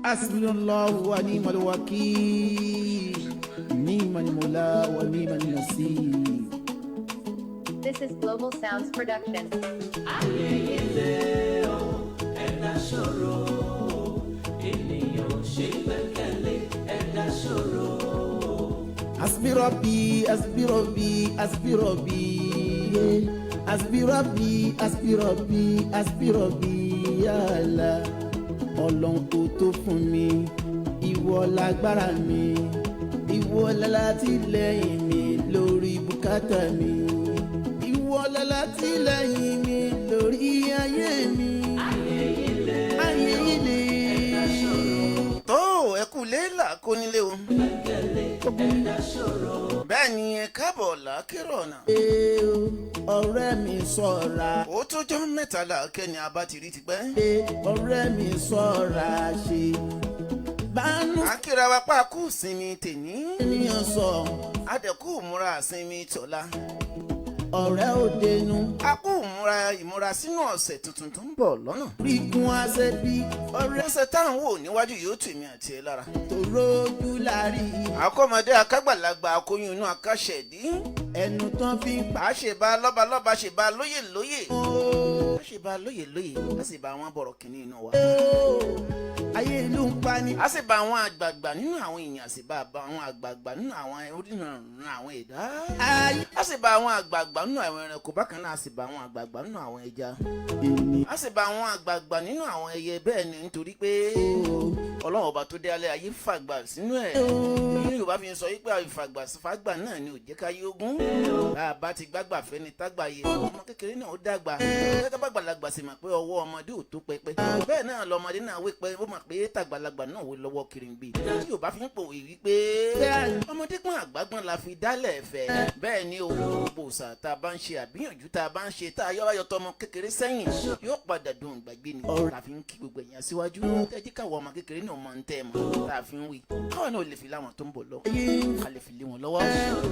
حسبنا الله ونعم الوكيل نعم المولى ونعم النصير. This is Global Sounds Production. Ayé yìí le o, ẹ̀dá ṣòro, ènìyàn ò ṣe gbẹ́kẹ̀lé, ẹ̀dá ṣòro. حسبي ربي حسبي ربي حسبي ربي حسبي ربي حسبي ربي حسبي ربي يا الله. Ọlọ́run tó tó fún mi, ìwọ lágbára mi, ìwọ lálátìlẹ́yìn mi lórí bùkátà mi, ìwọ lálátìlẹ́yìn mi lórí ayé mi. Ayé yìí le, ayé yìí le. Ẹ̀dá ṣòro. Tó ẹ kú lé là kó nílé o. Gbẹ́kẹ̀lé, ẹ̀dá ṣòro. Bẹ́ẹ̀ ni, ẹ káàbọ̀ làákérò ọ̀nà. Ọ̀rẹ́ mi, ṣọ́ra. Ó tójọ́ 3 làákẹ́ ni a bá ti rí tipẹ́. Ọ̀rẹ́ mi, ṣọ́ra ṣe bánú. Akíra wa pa kú sinmi tèní. Ènìyàn sọ. Adẹ̀kú múra sinmi tọ̀la. Ọ̀rẹ́ òdenu. A kú múra ìmúra sínú ọ̀sẹ̀ tuntun tó ń bọ̀ lọ́nà. Rígun aṣẹ́bí ọ̀rẹ́. Ọ̀sẹ̀ táwọn wò níwájú yóò tù mí àti ẹ lára. Tòrójú lárí. Akọ́mọdé, akágbàlagbà, akóyún inú, akáṣẹ̀dí. Ẹnu tán fi ń pa. A ṣe bá lọ́balọ́ba, ṣe bá lóyè lóyè. A ṣe bá lóyè lóyè, a sì bá àwọn bọ̀rọ̀ kìíní inú wa. Ayé ìlú ń pa ni. A sì bá àwọn àgbààgbà nínú àwọn èèyàn, a sì bá àwọn àgbààgbà nínú àwọn onírànràn àwọn ẹ̀dá. Ayé. A sì bá àwọn àgbààgbà nínú àwọn ẹranko bákan náà, a sì bá àwọn àgbààgbà nínú àwọn ẹja. Èmi. A sì bá àwọn àgbààgbà nínú àwọn ẹyẹ. Bẹ́ẹ̀ ni, nítorí pé Ọlọ́run ọba tó dé alẹ́ ayé fàgbà sínú ẹ̀. Ní Yorùbá fi ń sọ wípé ìfàgbà fàgbà náà ni ò jẹ́ ká yé ogún. Bá a bá ti gbàgbà fẹ́ni tágbà yẹ, ọmọ kékeré náà ó dàgbà. Gẹ́gẹ́ bá gbàlagbà sì mọ̀ pé ọwọ́ ọmọdé ò tó pẹpẹ, bẹ́ẹ̀ náà lọmọdé náà wí pé ó mọ̀ pé tàgbàlagbà náà wò lọ́wọ́ kìrìngbì. Tí Yorùbá fi ń pòwe wípé ọmọdé gbọ́n, àgbà gbọ́n la fi dálẹ̀ fẹ́. Bẹ́ẹ̀ ni o, gbogbo òòsà tá a bá ń ṣe, àbíyànjú tá a bá ń ṣe, tá a yọ ayọ̀ tọmọ kékeré sẹ́yìn, yóò padà dùn gbàgbé ni. La fi ń kí gbogbo èèyàn síwájú tẹ́jí káwọn ọmọ kékeré náà mọ̀ ń tẹ́ mọ̀ tá a fi ń wí, káwọn náà lè fi láwọn tó ń bọ̀ lọ, ká lè fi lé wọn lọ́wọ́.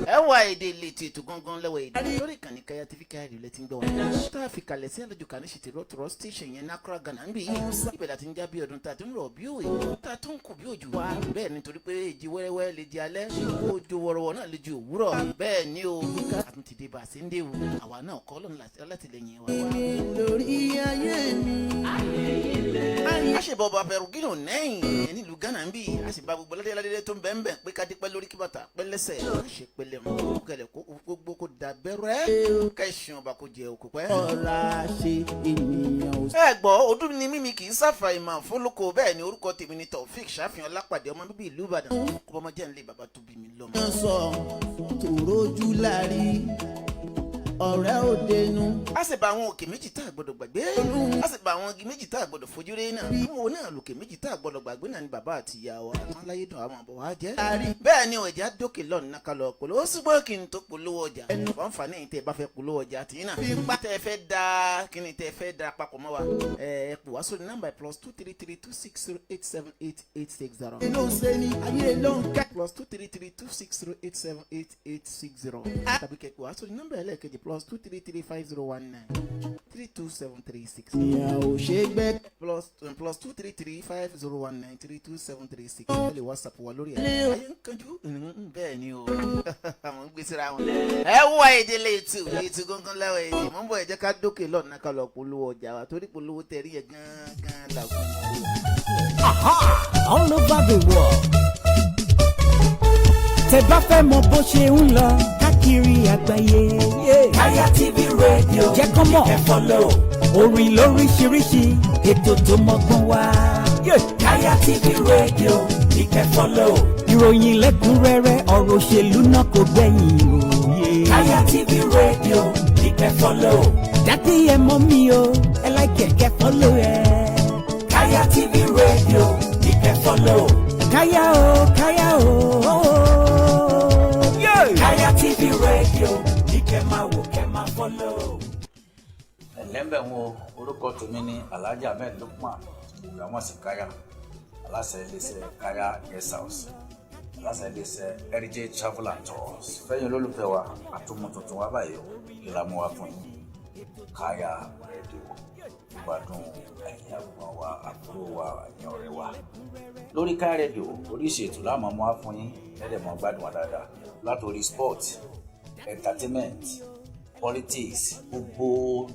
Ẹ wá èdè lè ti ètò gangan lẹ́wọ̀ èdè lórí ìkànnì Kaya TV, Kaya rẹ̀ lẹ́tí ń gbọ́ wa, tá a fi kalẹ̀ sí àlejò kan ní ṣètì rọ́tùrọ́ station yẹn ní Accra, Ghana ń bì yìí. Ibẹ̀ la ti ń já bí ọdún, tá a ti ń rọ̀ bí òwe, tá a tún kù bí òjò. Bẹ́ẹ̀ nítorí pé èjì wẹ́rẹ́wẹ́rẹ́ lè di alẹ́, òjò wọ̀rọ̀wọ̀ náà lè di òwúrọ̀. Bẹ́ẹ̀ ni o, àtúntì dé bá a ṣe ń dé o. Àwa náà kọ́ lọ́nà látìlẹ́yìn wa. Lórí ayé mi. A ṣe bọ̀ bọ̀ abẹ́rù nẹ́yìn ẹ̀ nílùú Ghana ń bì. A sì bá gbogbo ládé ládé tó ń bẹ́ẹ̀ bẹ́ẹ̀ pé ká dípẹ́ lórí, kí bàtà pẹ́ lẹ́sẹ̀, a ṣe pẹ̀lẹ́ mọ́ kẹlẹ̀ kó gbogbo kó da bẹ́rẹ́ kẹ́sìn ọba kó jẹ òkú pẹ́. Ọ̀rá ṣe ènìyàn ò. Ẹ gbọ́, ọdún ni mímí kì í sáfà ìmọ̀ fọlọ́kọ. Bẹ́ẹ̀ ni, orúkọ tèmi ni Taofik Ṣàfihàn Lápàdé, ọmọ bíbí ìlú Ìbàdàn, kó bọ́mọ jẹ́ nílé bàbá tó bí mi lọ́mọ. Sọ tòrójú lárí ọ̀rẹ́ òdenu. A sì bá àwọn òkè méjì tá a gbọ́dọ̀ gbàgbé, a sì bá àwọn igi méjì tá a gbọ́dọ̀ fojú rí náà. Àwọn òun náà lòkè méjì tá a gbọ́dọ̀ gbàgbé náà ni bàbá àti ìyá wa. Àwọn aláyédùn àwọn àbọ̀ wa jẹ́. Bẹ́ẹ̀ ni, ọjà dókè lọ́nà náà ká lọ polówó, ṣùgbọ́n kí n tó polówó ọjà, fọ́nfà ní tẹ́ ẹ bá fẹ́ polówó ọjà tì í náà, tẹ́ ẹ fẹ́ da kí ni, tẹ́ ẹ fẹ́ da papọ̀ mọ́ wa, ẹ pò wá sórí nọ́mbà +233 260 878 860. Ló ń ṣe ni ayé ló ń ká. +233 260 878 860, tàbí kẹ́kọ̀ọ́ wá sórí nọ́mbà ẹlẹ́ẹ̀kejì, +233 501 932 736. Ènìyàn ò ṣe é gbẹ́. +233 501 932 736. Ẹ lè WhatsApp wa lórí ẹ̀. Ayé ń kanjú, bẹ́ẹ̀ ni o, àwọn ń gbé síra wọn. Ẹ wá èdè létú ètò gangan láwọn èdè mọ́ ń bọ̀. Ẹ jẹ́ ká dókè lọ́nà ká lọ polówó ọjà wa, torí polówó tẹ̀rí yẹn gángan làwọn. All over the world. Tẹ́ bá fẹ́ mọ bó ṣe ń lọ káàkiri àgbáyé. Kaya TV Radio. Jẹ́ kán mọ̀. Ẹ follow. Orin lóríṣiríṣi, ètò tó mọ́gbọ́n wá. Kaya TV Radio ní kẹ́ follow. Ìròyìn lẹ́kùnrẹ́rẹ́, ọ̀rọ̀ òṣèlú náà kò gbẹ̀yìn òye. Kaya TV Radio ní kẹ́ follow. Daddy ẹ mọ̀ mi o, ẹ like ẹ̀ kẹ́ follow ẹ. Kaya TV Radio ní kẹ́ follow. Káyà o, káyà o. Kaya TV Radio ní kẹ́ máa wò, kẹ́ máa follow. Ẹlẹ́mbẹ̀ wo, orúkọ tèmi ni Alhaji Ahmed Lukman, gbogbo àwọn sì Káyà, aláṣẹ iléeṣẹ́ Káyà Guest House, aláṣẹ iléeṣẹ́ Heritage Travel and Tours. Fẹ́yìn olólùfẹ́ wa, àtúmọ̀ tuntun wa báyìí o, ìlànà wa fún yín, Káyà Radio. Gbádùn ẹ̀yin àgbọ̀n wa, àbúrò wa, ẹ̀yin ọ̀rẹ́ wa. Lórí Kaya Radio, oríṣi ètò láàmú ọmọ wa fún yín lẹ́dẹ̀ mọ́ gbádùn wa dáadáa, látòrí sport, entertainment, politics, gbogbo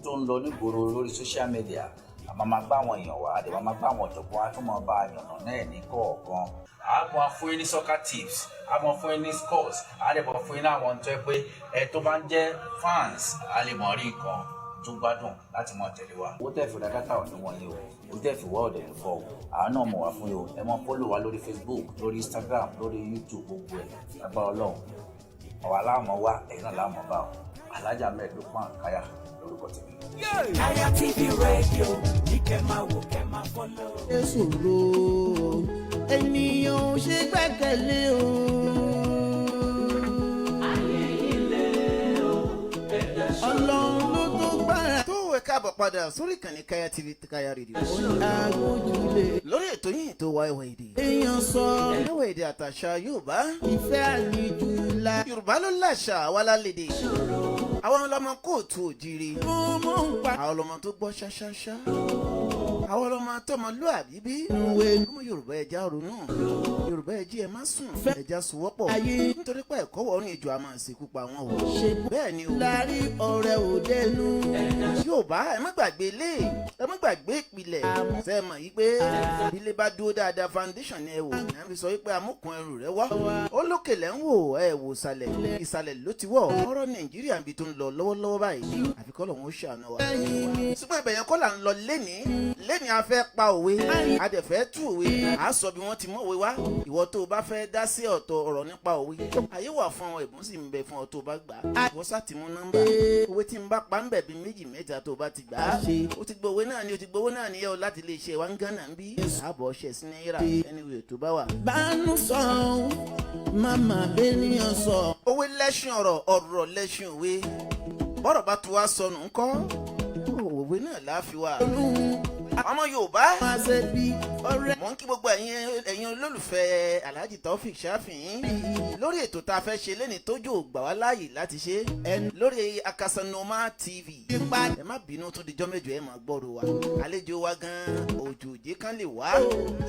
tó ń lọ nígboro lórí social media. A máa ma gbá àwọn èèyàn wá, àdè máa ma gbá àwọn ọ̀jọ̀gbọ́n, á tún máa bá a yànnà náà ní kọ̀ọ̀kan. A máa fún yín ní soccer tips, a máa fún yín ní scores, a lè máa fún yín ní àwọn tó yẹ pé ẹ tó bá ń jẹ́ fans, a lè mọ̀ rí nǹkan tó gbádùn láti máa tẹ̀lé wa. Owó tẹ̀ fi ra data ò ní wọ̀nyí o, owó tẹ̀ fi wá ọ̀dẹ̀ ní fọ́ o, àá náà mọ̀ wá fún yín o. Ẹ máa follow wa lórí Facebook, lórí Instagram, lórí YouTube, gbogbo ẹ̀ lágbára Ọlọ́run. Àwa láàmú wá, ẹ̀yin náà láàmú bá o. Alhaji Ahmed Lukman Kaya lórúkọ tèmi. Kaya TV Radio ní kẹ́ máa wò, kẹ́ máa follow. Ṣòro, ènìyàn ò ṣe gbẹ́kẹ̀lé o. Ọlọ́run ló tó gbára. Tó ẹ káàbọ̀ padà sórí ìkànnì Kaya TV, Kaya Radio. Agbójúlé. Lórí ètò yìí tó wá ẹwà èdè. Èèyàn sọ. Ẹwà èdè àtàṣà Yorùbá. Ìfẹ́ àníjù la. Yorùbá ló láṣà, àwa lálédè. Àwọn ọlọmọ kóòtù òjìrì. Mo mọ̀ ń pa. Àwọn ọlọmọ tó gbọ́ ṣáṣáṣá. Àwọn ọlọmọ tọmọlúàbí bí. Ìwé. Ọmọ Yorùbá, ẹja ronú. Yorùbá, ẹjí ẹ má sùn. Ẹja sowọ́pọ̀. Ayé. Nítorí pé ẹ̀kọ́ wọ̀ọ́rùn ejò a máa ṣekú pa wọn o. Ṣe Bẹ́ẹ̀ ni o. lárí ọ̀rẹ́ òdenu. Yorùbá, ẹ má gbàgbé ilé, ẹ má gbàgbé ìpìlẹ̀. Ṣe é mọ̀ yí pé ilé bá dúró dáadáa, foundation ni ẹ wò ní àfi sọ wípé amúkùn ẹrù rẹ wá ó lókè lẹ́ ń wò, ẹ wò ìsàlẹ̀, ìsàlẹ̀ ló ti wọ̀. Ọ̀rọ̀ Nàìjíríà níbi tó ń lọ lọ́wọ́lọ́wọ́ báyìí, àfi kọ́ lòun ó ṣàánú wa. Ṣùgbọ́n ibẹ̀ yẹn kọ́ là ń lọ lénìí. Lénìí, a fẹ́ pa òwe, a dẹ̀ fẹ́ tú òwe, a sọ bí wọ́n ti mú òwe wá. Ìwọ tó o bá fẹ́ dá sí ọ̀tọ̀ ọ̀rọ̀ nípa òwe, ayé wà fún ọ, ẹ̀bùn sì ń bẹ fún ọ tó o bá gbà á. Ìwọ sá ti mú nọ́mbà òwe tí ń bá pa ń bẹ̀ bí méjì mẹ́ta, tó o bá ti gbà á, o ti gbọ́ òwe náà ni, o ti gbọ́ owó náà nìyẹn o, láti lè ṣe wa ń Ghana ń bí àbọ̀ ṣẹ̀ sí náírà anyway tó bá wà. Bánú sọ, màmá bẹ́nìyàn sọ. Òwe lẹ́ṣin ọ̀rọ̀, ọ̀rọ̀ lẹ́ṣin òwe. Bọ́rọ̀ bá tu wá sọnù ńkọ́, òwe náà láàfin wa. Ọmọ Yorùbá, Máa ṣe bí ọ̀rẹ́. mò ń kí gbogbo ẹ̀yin olólùfẹ́ Alhaji Taofik Ṣáfìyín lórí ètò tá a fẹ́ ṣe lẹ́ni tójú ò gbà wá láàyè láti ṣe lórí Akasanoma TV. Ipa. Ẹ má bínú, tó dijọ́ mẹ́jọ ẹ máa gbọ́rọ̀ wa. Àlejò wa gan òjò òjé kan lè wá,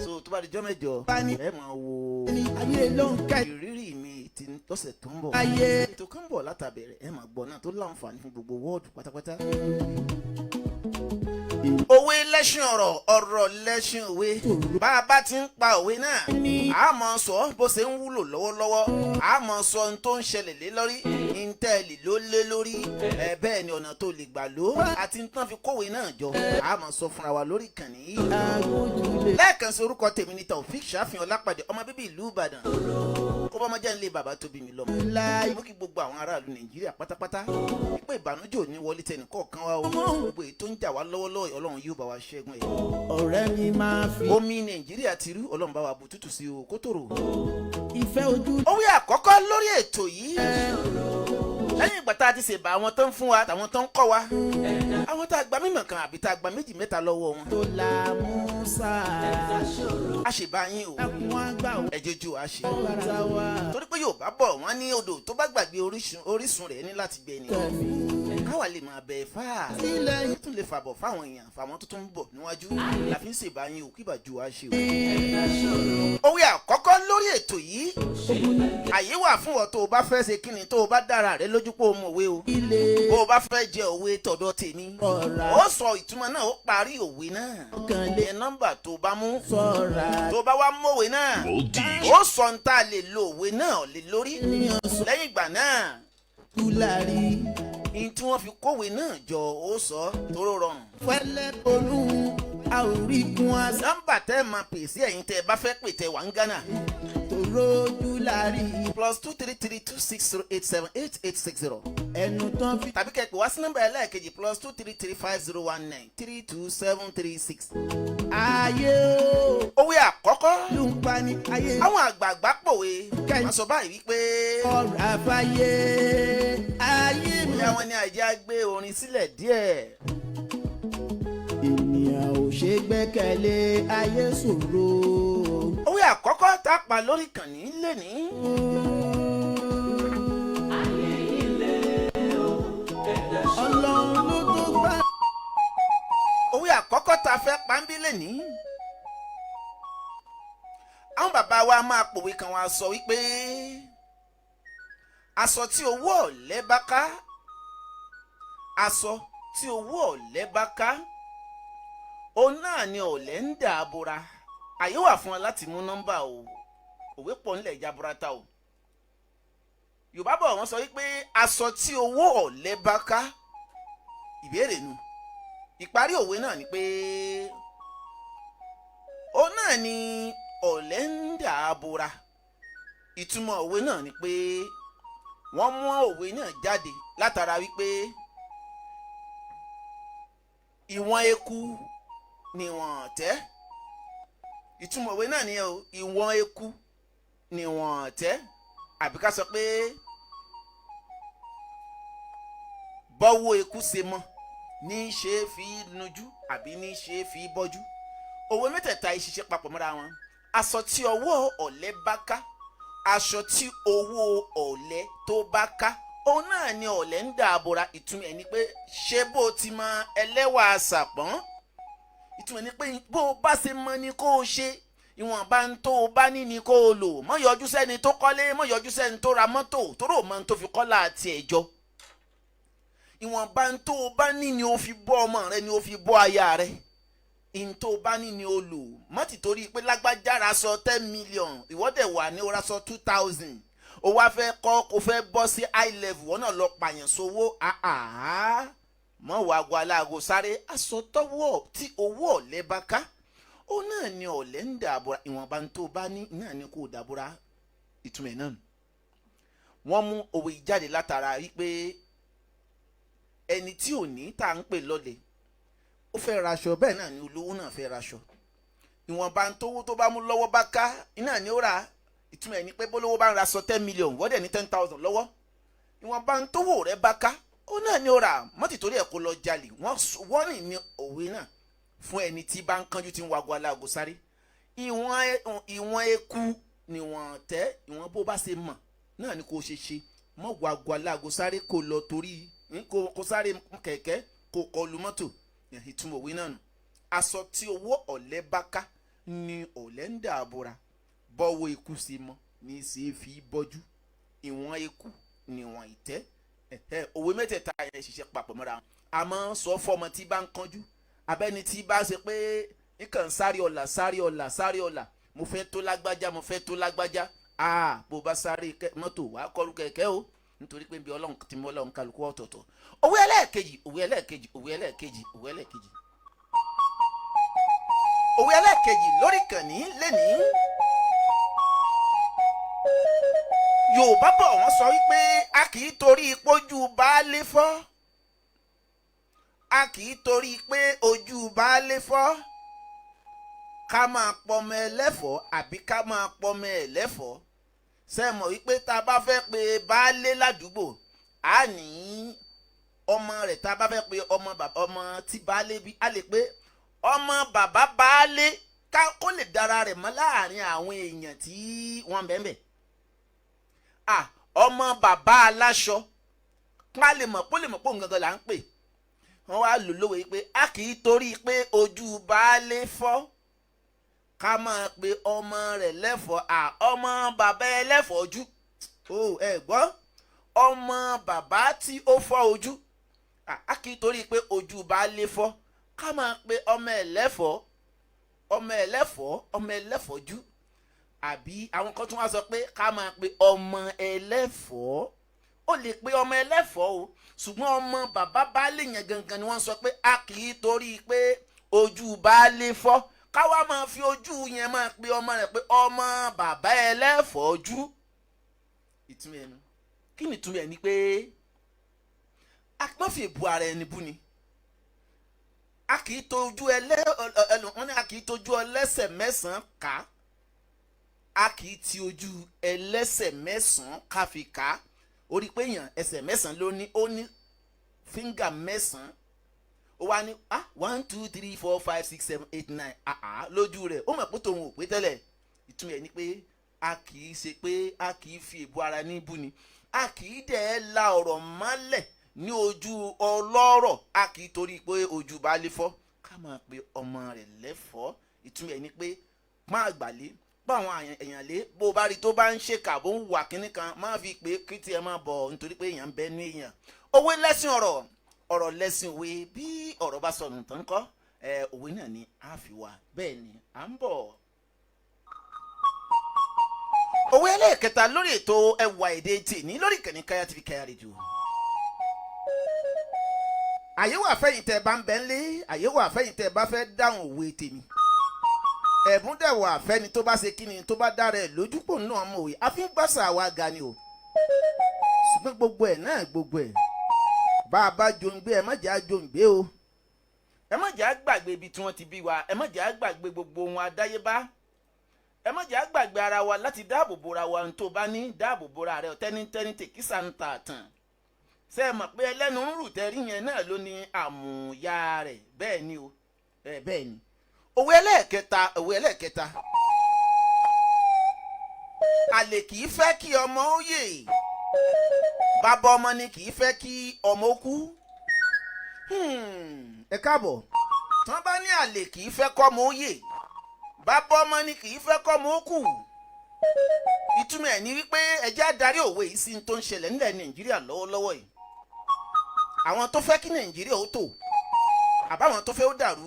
so tó bá dijọ́ mẹ́jọ ẹ máa wo Ní ayé ló ń kẹ́. ìrírí mi ti lọ́sẹ̀ tó ń bọ̀. Ayé. Ètò kan ń bọ̀ látàbẹ̀rẹ̀, ẹ máa gbọ́ náà, tó láǹfààní fún gbogbo wọ́ọ̀dù pátápátá. Òwe lẹ́ṣin ọ̀rọ̀, ọ̀rọ̀ lẹ́ṣin òwe. Bá a bá ti ń pa òwe náà, a máa sọ bó ṣe ń wúlò lọ́wọ́lọ́wọ́, a máa sọ ohun tó ń ṣẹlẹ̀ lé lórí, íńtẹ́ẹ̀lì ló lé lórí ẹ, bẹ́ẹ̀ ni ọ̀nà tó lè gbà ló àti nǹkan fi kówé náà jọ, a máa sọ fúnra wa lórí ìkànnì yìí. Agbójúlé. Lẹ́ẹ̀kan sí, orúkọ tèmi ni Taofik Ṣàfihàn Ọlápàdé, ọmọ bíbí ìlú Ìbàdàn, kó bá ọmọ jẹ́ nílé bàbá tó bí mi lọ́mọ. Láyé. Mú kí gbogbo àwọn aráàlú Nàìjíríà pátápátá pé ìbànújẹ́ ò ní wọlé tẹnì kọ̀ọ̀kan wa o. Gbogbo èyí tó ń jà wá lọ́wọ́lọ́wọ́, Ọlọ́run yóò bá wa ṣẹ́gun ẹ̀. Ọ̀rẹ́ mi máa fi. Omi Nàìjíríà ti rú, Ọlọ́run bá wa bù tútù sí o kó tòrò. Ìfẹ́ ojú. Òwe àkọ́kọ́ lórí ètò yìí, lẹ́yìn ìgbà tá a ti ṣèbà àwọn tó ń fún wa, àtàwọn tó ń kọ́ wa, àwọn tá a gba mímọ̀ kan àbí tá a gba méjì mẹ́ta lọ́wọ́ wọn, Tó la Musa. A ṣèbà yín o. Ẹkùn àgbà Ẹ jẹ́jú a ṣe ọ̀tá wa. torí pé Yorùbá bọ̀, wọ́n ní odò tó bá gbàgbé orísun, orísun rẹ̀ ní láti gbẹ ni. Káwa lè máa bẹ fáà Sílẹ̀. ó tún lè fàbọ̀ fáwọn èèyàn, fáwọn tó tún ń bọ̀ níwájú la fi ń ṣèbà yín o, kí ìbàjú wa ṣe o. Òwe àkọ́kọ́ lórí ètò yìí, àyè wà fún ọ tó o bá fẹ́ ṣe kíni, tó o bá dára rẹ lójú pé o mọ̀ òwe o, Ilé. bó o bá fẹ́ jẹ òwe tọ̀dọ̀ tèmi, Ọ̀rá. ó sọ ìtumọ̀ náà, ó parí òwe náà. Ọkàn lè. Ìyẹn nọ́mbà tó o bá mú, Sọ̀ra. tó o bá wá mọ̀wé náà, ó sọ ń tá a lè lo òwe náà lé lórí. Ènìyàn sọ. Lẹ́yìn ìgbà náà, Túlárí. ní tí wọ́n fi kówé náà jọ, ó sọ tóró rọrùn. Fẹ́lẹ́ olú a ò rí gun àṣà. Nọ́mbà tẹ́ ẹ máa pè sí, ẹ̀yin tẹ́ ẹ bá fẹ́ pè tẹ́ wà ń Ghana, Tòrójú lárí. +233 260 878 860. Ẹnu tán fi. Tàbí kẹ́ ẹ pè wá sí nọ́mbà ẹlẹ́ẹ̀kejì, +233 501 932 736. Ayé o. Òwe àkọ́kọ́. Ló ń pa ní ayé. Àwọn àgbààgbà pòwe, wọ́n sọ báyìí wípé Ọ̀rọ̀ àfàyè ayé mi. bóyá wọ́n ní àìjẹ́ á gbé orin sílẹ̀ díẹ̀. Ènìyàn ò ṣe gbẹ́kẹ̀lé, ayé ṣòro. Òwe àkọ́kọ́ tá a pa lórí ìkànnì lẹ́ni. Ọlọ́run ló tó gbà. Òwe àkọ́kọ́. Àkọ́kọ́ tá a fẹ́ pàmbílẹ̀ ní, àwọn bàbá wa máa pòwe kan, wá sọ wípé aṣọ tí owó ọ̀lẹ bá ká, aṣọ tí owó ọ̀lẹ bá ká, òun náà ni ọ̀lẹ ń dà bora. Àyè wà fún wa láti mú nọ́mbà o. Òwe pọ̀ ńlẹ̀ jaburata o. Yorùbá bọ̀, wọ́n sọ wípé aṣọ tí owó ọ̀lẹ bá ká. Ìbéèrè nu. Ìparí òwe náà ni pé òun náà ni ọ̀lẹ ń dà bora. Ìtumọ̀ òwe náà ni pé wọ́n mú òwe náà jáde látara wípé ìwọ̀n eku ni wọ́n tẹ́. Ìtumọ̀ òwe náà nìyẹn o. Ìwọ̀n eku ni wọ́n tẹ́, àbí ká sọ pé bọ́wọ́ eku ṣe mọ́ ní í ṣe é fi nujú àbí ní í ṣe é fi bọ́jú. Òwe mẹ́tẹ̀ẹ̀ta yìí ṣiṣẹ́ papọ̀ mọ́ra wọn. Aṣọ tí ọwọ́ ọ̀lẹ bá ká, aṣọ tí owó ọ̀lẹ tó bá ká, òun náà ni ọ̀lẹ ń dà bora. Ìtumọ̀ ẹ̀ ni pé ṣé bó ti mọ ẹlẹ́wà àṣàpọ́n. Ìtumọ̀ ni pé bó o bá ṣe mọ ni kó o ṣe, ìwọ̀nba ń tó o bá ní ni kó o lò. Mọ́ yọjú sẹ́ni tó kọ́lé, mọ́ yọjú sẹ́ni tó ra mọ́tò, tó rò mọ́ tó fi kọ́lá àti ẹ̀jọ́. Ìwọ̀nba ń tó o bá ní ni o fi bọ́ ọmọ rẹ, ni o fi bọ́ aya rẹ. Ń tó o bá ní ni o lò. Mọ́ ti torí pé lágbájá ra sọ 10 million, ìwọ́dẹ̀ wà ní o ra sọ 2,000, o wá fẹ́ kọ́ o fẹ́ bọ́ sí high level, wọ́n náà lọ pààyàn sówó. Àhàhà, mọ́ wàá aago aláago sáré. Aṣọ tọ́wọ́ tí owó ọ̀lẹ bá ká, ó náà ni ọ̀lẹ ń dàbúrà. Ìwọ̀nba tó bá ní náà ni kò dàbúrà. Ìtumọ̀ ẹ̀ náà nù. Wọ́n mú òwe jáde látara wípé ẹni tí ò ní tá à ń pè lọ́lẹ̀, ó fẹ́ raṣọ, bẹ́ẹ̀ náà ni olówó náà fẹ́ raṣọ. Ìwọ̀nba tówó tó bá mú lọ́wọ́ bá ká, iná ni ó rà. Ìtumọ̀ ẹ̀ ni pé bólówó bá ń raṣọ 10 million, wọ́n dẹ̀ ní 10,000 lọ́wọ́, ìwọ̀nba tówó rẹ̀ bá ká, ó náà ni ó rà. Mọ́tì torí ẹ̀ kó lọ jalè. Wọ́n rìn ní òwe náà fún ẹni tí bá ń kánjú, tí ń wago aláago sáré. Ìwọ̀n eku níwọ̀n tẹ́. Ìwọ̀n bó bá ṣe mọ̀ náà ni kò ṣe ṣe. Mọ́ wago aláago sáré kó lọ torí kó sáré kẹ̀kẹ́ kó kọlu mọ́tò. Ìtumọ̀ òwe náà nù. Aṣọ tí owó ọ̀lẹ bá ká ni ọ̀lẹ ń dàbora. Bọ́wọ́ eku ṣe mọ́ ní í ṣe é fi bọ́jú. Ìwọ̀n eku níwọ̀n ìtẹ́. Òwe mẹ́tẹ̀ẹ̀ta yẹn ṣiṣẹ́ papọ̀ mọ́ra wọn. Àmọ́ sọ fọmọ tí bá ń kánjú, abẹ́ni tí bá ṣe pé nǹkan sáré ọ̀la, sáré ọ̀la, sáré ọ̀la, mo fẹ́ tó lágbájá, mo fẹ́ tó lágbájá. Aa, bó bá sáré mọ́tò, wàá kọlu kẹ̀kẹ́ o, nítorí pé bí Ọlọ́run ti mú Ọlọ́run kálukú ọ̀tọ̀ọ̀tọ̀. Òwe ẹlẹ́ẹ̀kejì, òwe ẹlẹ́ẹ̀kejì, òwe ẹlẹ́ẹ̀kejì, òwe ẹlẹ́ẹ̀kejì, òwe ẹlẹ́ẹ̀kejì lórí kànní lẹ́nìí. Yorùbá bọ̀, wọ́n sọ wípé a kì í torí pójú baálé fọ́, a kì í torí pé ojú baálé fọ́, ká máa pọmọ ẹlẹ́fọ̀ọ́ àbí ká máa pọmọ ẹlẹ́fọ̀ọ́. Ṣe mọ̀ wípé tá a bá fẹ́ pe baálé ládùúgbò, á ní ọmọ rẹ̀. Tá a bá fẹ́ pe ọmọ bàbá, ọmọ tí baálé bí, á lè pé ọmọ bàbá baálé, ká kó lè dára rẹ̀ mọ́ láàrin àwọn èèyàn tí wọ́n bẹ́ẹ̀ bẹ́ẹ̀. À, ọmọ bàbá aláṣọ, ká lè mọ̀ kó lè mọ̀ pé òun gangan là ń pè. Wọ́n wá lò lówe pé a kì í torí pé ojú baálé fọ́, ká máa pe ọmọ rẹ̀ lẹ́fọ̀ọ́. À, ọmọ bàbá ẹlẹ́fọ̀ọ́ ojú o, ẹ gbọ́, ọmọ bàbá tí ó fọ́ ojú. A kì í torí pé ojú baálé fọ́, ká máa pe ọmọ ẹlẹ́fọ̀ọ́, ọmọ ẹlẹ́fọ̀ọ́, ọmọ ẹlẹ́fọ̀ọ́jú. Àbí àwọn kan tún wá sọ pé ká máa pe ọmọ ẹlẹ́fọ̀ọ́. Ó lè pe ọmọ ẹlẹ́fọ̀ọ́ o, ṣùgbọ́n ọmọ bàbá baálé yẹn gangan ni wọ́n sọ pé a kì í torí pé ojú baálé fọ́, káwá máa fi ojú yẹn máa pe ọmọ rẹ̀ pé ọmọ bàbá ẹlẹ́fọ̀ọ́jú. Ìtumọ̀ ẹnu kí ni? Ìtumọ̀ ẹ̀ ni pé a má fi èbú ara ẹni bú ni. A kì í tojú ẹlẹ́ ẹlò wọn ni a kì í tojú ẹlẹ́sẹ̀ mẹ́sàn-án ká, a kì í ti ojú ẹlẹ́sẹ̀ mẹ́sàn-án ká fi ká. Ó rí pé èèyàn ẹsẹ̀ mẹ́sàn-án ló ní, ó ní finger mẹ́sàn-án. Ó wá ní, ah, 1, 2, 3, 4, 5, 6, 7, 8, 9. Ah ah, lójú rẹ̀ ó mọ̀ pé tòun ò pé tẹ́lẹ̀. Ìtumọ̀ ẹ̀ ni pé a kì í ṣe pé a kì í fi èbú ara ní bú ni. A kì í dẹ̀ la ọ̀rọ̀ mọ́lẹ̀ ní ojú ọlọ́rọ̀. A kì í torí pé ojú baálé fọ́, ká Ká máa pe ọmọ rẹ̀ lẹ́fọ̀ọ́, ìtumọ̀ ẹ̀ ni pé máa gbàlé bá àwọn èèyàn lé. Bó o bá rí tó bá ń ṣèkà, bó ń wà kínní kan, má fi pé kí tiẹ̀ máa bọ̀, nítorí pé èèyàn ń bẹ ní èèyàn. Òwe lẹ́sìn ọ̀rọ̀, ọ̀rọ̀ lẹ́sìn òwe. Bí ọ̀rọ̀ bá sọnù tán kọ́ ẹ, òwe náà ni a fi wà. Bẹ́ẹ̀ ni à ń bọ̀. Òwe ẹlẹ́ẹ̀kẹta lórí ètò Ẹwà Èdè tèmi lórí ìkànnì Kaya TV, Kaya Radio. Àyè wà fẹ́yìn tẹ́ bá ń bẹ́ ńlé, àyè wà fẹ́yìn tẹ́ bá fẹ́ dáhùn òwe tèmi. Ẹ̀bùn dẹ̀ wà fẹ́ni tó bá ṣe kíni, tó bá dára ẹ̀ lójúpò náà mọ̀ òwe. A fi ń gbàsà wa ga ni o, ṣùgbọ́n gbogbo ẹ̀ náà, gbogbo ẹ̀ bá a bá jòǹgbé, ẹ má jẹ́ àjòǹgbé o. Ẹ má jẹ́ àgbàgbé ibi tí wọ́n ti bí wa, ẹ má jẹ́ àgbàgbé gbogbo ohun adáyébá, ẹ má jẹ́ àgbàgbé ara wa láti dáàbò bora wa. Ohun tó bá ní, dáàbò bora rẹ. Tẹ́nítẹ́ní tèkísà ń ta àtàn. Ṣé ẹ mọ̀ pé ẹlẹ́nu ń rù tẹ́rí yẹn náà ló ní àmúyá rẹ̀? Bẹ́ẹ̀ ni o, ẹ bẹ́ẹ̀ ni. Òwe ẹlẹ́ẹ̀kẹta, òwe ẹlẹ́ẹ̀kẹta: àlè kì í fẹ́ kí ọmọ ó yè, bàbá ọmọ ni kì í fẹ́ kí ọmọ ó kú. Ẹ káàbọ̀. Tí wọ́n bá ní àlè kì í fẹ́ kọ́mọ ó yè, bàbá ọmọ ni kì í fẹ́ kọ́mọ ó kú, ìtumọ̀ ẹ̀ ni wípé ẹjẹ́ adarí òwe yìí sí tó ń ṣẹlẹ̀ nílẹ̀ Nàìjíríà lọ́wọ́lọ́wọ́ yìí. Àwọn tó fẹ́ kí Nàìjíríà ó tò àbáwọn tó fẹ́ ó dàrú,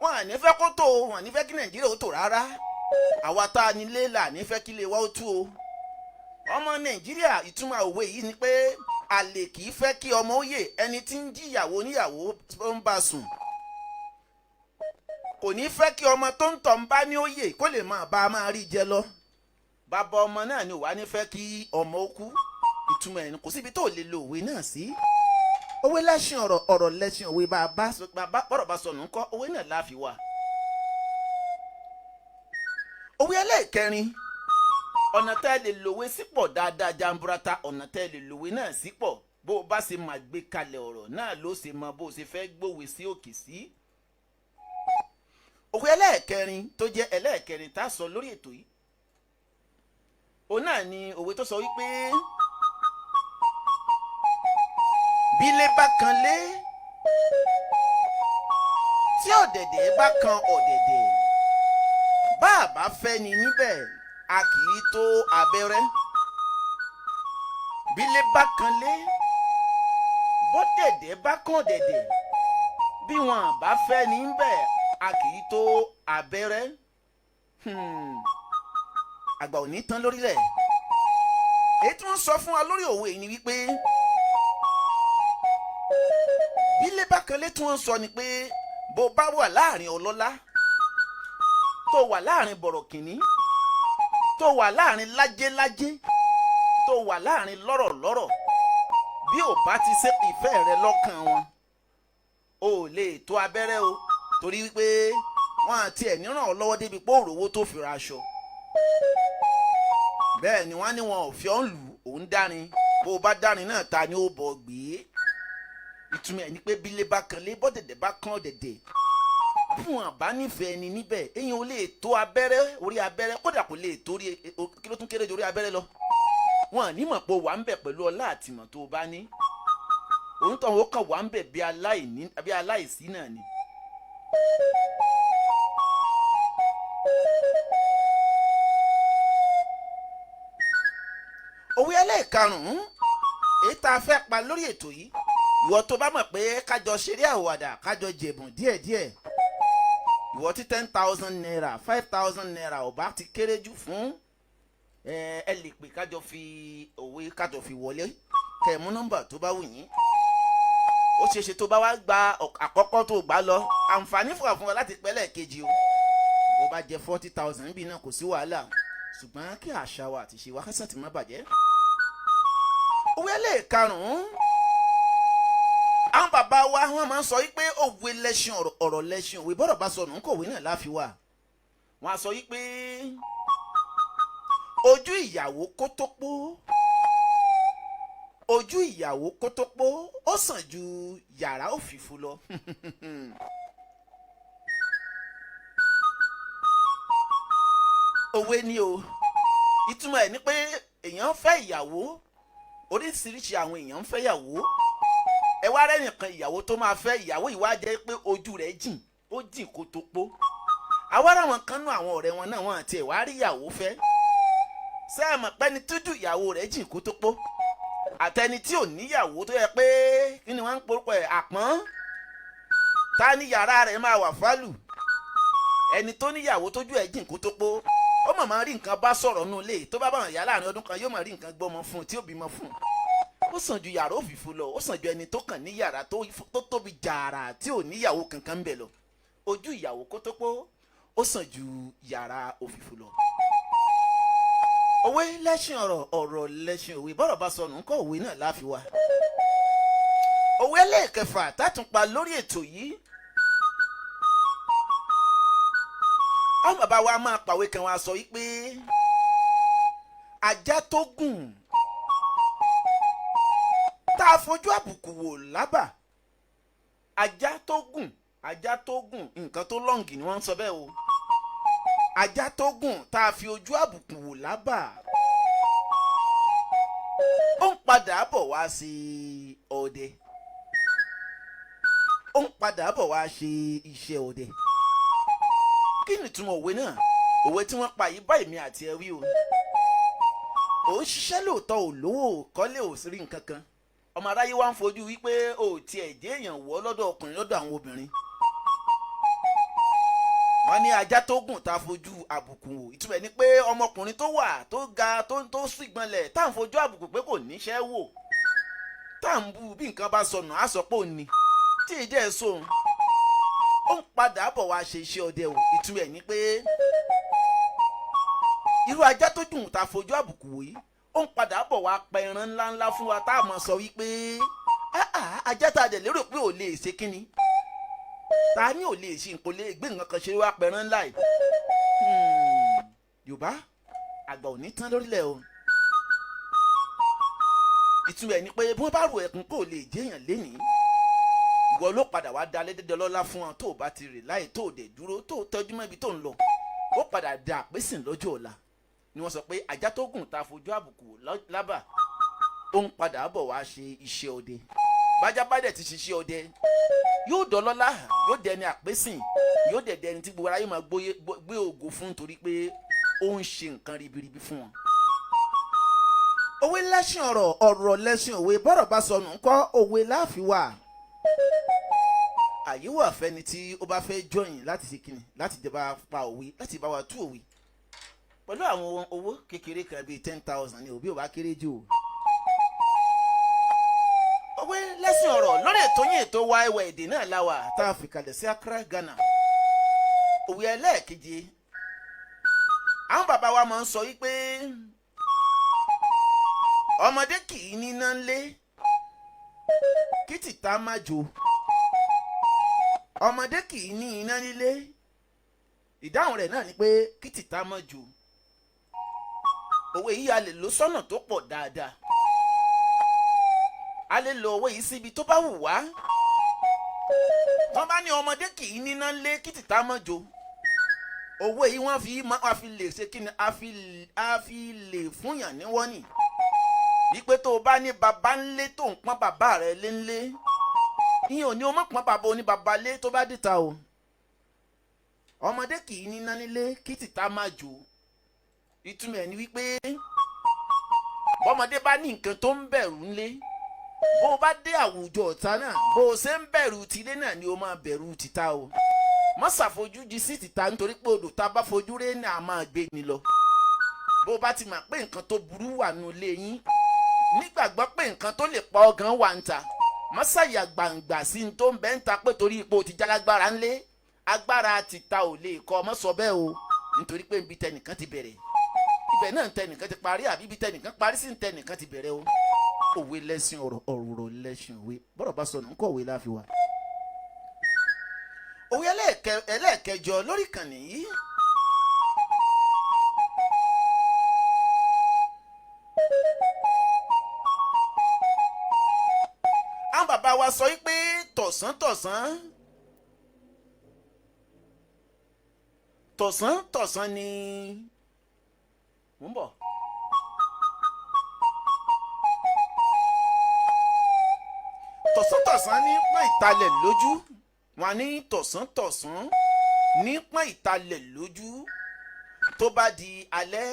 wọn à ní fẹ́ kó tó o, wọn à ní fẹ́ kí Nàìjíríà ó tò rárá. Àwa tá a nílé là ní fẹ́ kí ilé wa ó tú o. Ọmọ Nàìjíríà, ìtumọ̀ òwe yìí ni pé àlè kì í fẹ́ kí ọmọ ó yè. Ẹni tí ń jíyàwó níyàwó tó ń bá sùn kò ní fẹ́ kí ọmọ tó ń tọ̀ ń bá ní ó yè, kó lè máa bá a máa rí jẹ lọ. Bàbá ọmọ náà ni wàá ní fẹ́ kí ọmọ ó kú. Ìtumọ̀ ẹ̀ ni. Kò síbi tó lè lo òwe náà sí. Òwe lẹ́sìn ọ̀rọ̀, ọ̀rọ̀ lẹ́sìn òwe. Bá a bá bọ́rọ̀ bá sọnù ńkọ́, òwe náà la fi wà. Òwe ẹlẹ́ẹ̀kẹrin, ọ̀nà tẹ́ ẹ lè lòwe sípò dáadáa jamburata. Ọ̀nà tẹ́ ẹ lè lòwe náà sípò, bó o bá ṣe máa gbé kalẹ̀ ọ̀rọ̀ náà ló ṣe mọ bó o ṣe fẹ́ gbòwe sí òkè sí. Òwe ẹlẹ́ẹ̀kẹrin tó jẹ́ ẹlẹ́ẹ̀kẹrin tá a sọ lórí ètò yìí, òun náà ni òwe tó sọ wípé bílé bá kan lé, tí ọ̀dẹ̀dẹ̀ bá kan ọ̀dẹ̀dẹ̀, bá a bá fẹ́ ni níbẹ̀, a kì í tó abẹ́rẹ́. Bílé bá kan lé, bọ́dẹ̀dẹ̀ bá kan ọ̀dẹ̀dẹ̀, bí wọn bá fẹ́ ni níbẹ̀, a kì í tó abẹ́rẹ́. Àgbà ò ní tán lórílẹ̀. Èyí tí wọ́n sọ fún wa lórí òwe yìí ni wípé bílé bá kan lé, tí wọ́n sọ ni pé bó bá wà láàrin ọlọ́lá, tó wà láàrin bọ̀rọ̀kìnní, tó wà láàrin lájélájé, tó wà láàrin lọ́rọ̀lọ́rọ̀, bí ò bá ti ṣe ìfẹ́ rẹ lọ́kàn wọn, o ò lè tó abẹ́rẹ́ o, torí wípé wọ́n àti ẹ̀ ní ràn ọ́ lọ́wọ́ débi pé òrówó tó fi ra aṣọ. Bẹ́ẹ̀ ni wọ́n á ní wọn ò fi ọ́ ń lù òun dárin. Bó o bá dárin náà, ta ni ó bọ̀ gbé? Ìtumọ̀ ẹ̀ ni pé bílé bá kan lé, bọ́dẹ̀dẹ̀ bá kán ọ̀dẹ̀dẹ̀, fún àbá nífẹ̀ẹ́ ni níbẹ̀, èèyàn ò lè tó abẹ́rẹ́ orí abẹ́rẹ́. Kódà kò lè torí kí ló tún kéré ju orí abẹ́rẹ́ lọ. Wọn à ní mọ̀ pé wà ń bẹ̀ pẹ̀lú ọlá àtìmọ̀ tó o bá ní. Òun tó àwọn kan wà ń bẹ̀ bí aláìní, bí aláìsí náà ni. Òwe ẹlẹ́ẹ̀karùn-ún èyí tá a fẹ́ pa lórí ètò yìí, ìwọ tó bá mọ̀ pé kájọ ṣeré àwàdà, kájọ jẹ̀bùn díẹ̀díẹ̀, ìwọ tí ₦10,000, ₦5,000 ò bá ti kéré jù fún ẹ, ẹ lè pè kájọ fi òwe, kájọ fi wọlé, kẹ́ ẹ mú nọ́mbà tó bá wù yín. Ó ṣeé ṣe tó bá wá gba àkọ́kọ́ tó gbà lọ, àǹfààní fún àfún wa láti pẹ́ lẹ́ẹ̀kejì o. Bó bá jẹ 40,000 níbí náà, kò sí wàhálà, ṣùgbọ́n kí àṣà wa àti ìṣe wa kásà ti má bàjẹ́. Òwe ẹlẹ́ẹ̀karùn-ún, àwọn bàbá wa, wọ́n máa ń sọ wípé òwe lẹ́ṣin ọ̀rọ̀, ọ̀rọ̀ lẹ́ṣin òwe. Bọ́rọ̀ bá sọnù ńkọ̀wé náà láfi wà. Wọ́n á sọ wípé ojú ìyàwó kó tó pó, ojú ìyàwó kó tó pó, ó sàn ju yàrá òfìfo lọ. Òwe ni o. Ìtumọ̀ ẹ̀ ni pé èèyàn fẹ́ ìyàwó, oríṣiríṣi àwọn èèyàn ń fẹ́ ìyàwó. Ẹ wá rẹ́ nìkan, ìyàwó tó máa fẹ́, ìyàwó ìwà jẹ́ pé ojú rẹ̀ jìn. Ó jìn kó tó pó. Àwa ráwọn kan nú àwọn ọ̀rẹ́ wọn náà, wọn àti ẹ̀ wá rí ìyàwó fẹ́. Sẹ́ẹ̀mọ̀ pẹ́ni tójú ìyàwó rẹ̀ jìn kó tó pó àtẹni tí ò níyàwó tó yẹ pé kí ni wọ́n ń porúkọ ẹ̀, àpọ́n, ta ní yàrá rẹ̀ máa wà fálù? Ẹni tó níyàwó tójú ẹ̀ jìn kó tó pó, ó mọ̀ máa rí nǹkan bá sọ̀rọ̀ nù lé. Tó bá bá wọn yà láàrin ọdún kan, yóò máa rí nǹkan gbọ́mọ fún un tí ó bímọ fún un. Ó sàn ju yàrá òfìfo lọ. Ó sàn ju ẹni tó kàn ní yàrá tó tóbi jàrà tí ò níyàwó kankan ń bẹ̀ lọ. Ojú ìyàwó kó tó pó, ó sàn ju yàrá òfìfo lọ. Òwe lẹ́ṣin ọ̀rọ̀, ọ̀rọ̀ lẹ́ṣin òwe. Bọ́rọ̀ bá sọnù ńkọ́, òwe náà láfi wá. Òwe ẹlẹ́ẹ̀kẹfà tátúnpa lórí ètò yìí, àwọn bàbá wa máa pàwé kan, wa sọ wípé ajá tó gùn tá a fojú àbùkù wò lábà, ajá tó gùn, ajá tó gùn, nǹkan tó lọ́ǹgì ni wọ́n ń sọ bẹ́ẹ̀ o. Ajá tó gùn tá a fi ojú àbùkù wò lábà, ó ń padà bọ̀ wá sí ọdẹ, ó ń padà bọ̀ wá ṣe iṣẹ́ ọdẹ. Kí ni ìtumọ̀ òwe náà? Òwe tí wọ́n pa yìí bá èmi àti ẹ wí o. Ò ń ṣiṣẹ́ lóòótọ́, ò lówó, ò kọ́lé, ò sí rí nǹkan kan. Ọmọ aráyé wa ń fojú wípé ò tiẹ̀ jẹ́ èèyàn wọ́ lọ́dọ̀ ọkùnrin, lọ́dọ̀ àwọn obìnrin. Wọ́n ní ajá tó gùn tá a fojú àbùkù wò, ìtumọ̀ ẹ̀ ni pé ọmọkùnrin tó wà tó ga tó sígbọnlẹ̀ tá à ń fojú àbùkù pé kò níṣẹ́ wò, tá à ń bu bí nǹkan bá sọnù á sọ pé òun ni tí ì jẹ́ sóhun, ó ń padà bọ̀ wá ṣe iṣẹ́ ọdẹ o. Ìtumọ̀ ẹ̀ ni pé irú ajá tó dùn tá a fojú àbùkù wò yìí, ó ń padà bọ̀ wá pa ẹran ńláńlá fún wa tá a mọ̀ sọ wípé, "Ah, ah, ajá tá a dẹ̀ lérò pé ò lè ṣe kínni, ta ni ò lè ṣe nǹkan, lè gbé nǹkan kan ṣe wá pẹran ńlá yìí." Yorùbá àgbà ò ní tán lórílẹ̀ o. Ìtumọ̀ ẹ̀ ni pé bí wọ́n bá rò ẹ̀kún kò lè jẹ́yàn lénìí, ìwọ ló padà wá da lédèdè ọlọ́lá fún wọn. Tó o bá ti rè láì tó o dẹ̀ dúró, tó o tọ́jú mọ́ ibi tó ń lọ, ó padà da àpèsìn lọ́jọ́ ọ̀la ni. Wọ́n sọ pé ajá tó gùn ta fojú àbùkù lábà, ó ń padà bọ̀ wá ṣe iṣẹ́ ọdẹ. Bájá bá dẹ̀ ti ṣiṣẹ́ ọdẹ, yóò dọlọ́lá, yóò dẹni àpèsìn, yóò dẹ̀ dẹni tí gbogbo aráyé máa gbé ògo fún, torí pé ó ń ṣe nǹkan ribiribi fún wọn. Òwe lẹ́ṣin ọ̀rọ̀, ọ̀rọ̀ lẹ́ṣin òwe. Bọ́rọ̀ bá sọnù ńkọ́, òwe láàfin wà. Àyè wà fẹ́ni tí ó bá fẹ́ jọyìn láti ṣe kíni, láti jẹba pa òwe, láti bá wa tú òwe pẹ̀lú àwọn owó kékeré kan bíi 10,000 ní òbí ò bá kéré jù o. Òwe lẹ́sìn ọ̀rọ̀ lórí ètò yín, ètò wa, Ẹwà Èdè náà la wà tá a fi kalẹ̀ sí Accra, Ghana. Òwe ẹlẹ́ẹ̀keje, àwọn bàbá wa máa ń sọ wípé ọmọdé kì í níná ńlé kí tìta má jó. Ọmọdé kì í ní iná nílé, ìdáhùn rẹ̀ náà ni pé kí tìta má jó. Òwe yìí, a lè lò sọ́nà tó pọ̀ dáadáa. A lè lo òwe yìí síbi tó bá wù wá. Wọ́n bá ní ọmọdé kì í níná lé kí tìta má jó, òwe yìí wọ́n fi má fi lè ṣe kí ni, a fi lè fúnyàn ní wọ́nì wípé tó o bá ní baba ńlé tó ń pọ́n bàbá rẹ lé ńlé, ìyẹn ò ní o mọ̀ pọ́n bàbá oníbàbá lé tó bá dìta o. Ọmọdé kì í níná nílé kí tìta má jó, ìtumọ̀ ẹ̀ ni wípé bọ́mọdé bá ní nǹkan tó ń bẹ̀rù ńlé, bó o bá dé àwùjọ ọ̀tá náà, bó o ṣe ń bẹ̀rù tilé náà ni o máa bẹ̀rù tìta o. Má ṣàfojúdi sí tìta, nítorí pé odò tá a bá fojú ré ní a máa gbé ni lọ. Bó o bá ti mọ̀ pé nǹkan tó burú wà nù ilé yín, nígbàgbọ́ pé nǹkan tó lè pa ọgàn wà ń ta, má ṣàyà gbàǹgbà sí ní tó ń bẹ́ ń ta pé torí ipò ti jálágbára ńlé, agbára tìta ò lè kọ́ ọmọ sọ bẹ́ẹ̀ o, nítorí pé ibi tẹnìkan ti bẹ̀rẹ̀, ibẹ̀ náà tẹnìkan ti parí, àbí ibi tẹnìkan parí sí tẹnìkan ti bẹ̀rẹ̀ o. Òwe lẹ́sìn ọ̀rọ̀, ọ̀rọ̀ lẹ́sìn òwe. Bọ́rọ̀ bá sọnù ńkọ́, òwe láfi wá. Òwe ẹlẹ́ẹ̀kẹjọ lórí ìkànnì yìí, àwọn bàbá wa sọ wípé tọ̀sán tọ̀sán, tọ̀sán tọ̀sán ni mò ń bọ̀. Tọ̀sán tọ̀sán ní pọ́n ìtalẹ̀ lójú. Wọn ní tọ̀sán-tọ̀sán ní pọ́n ìtalẹ̀ lójú, tó bá di alẹ́,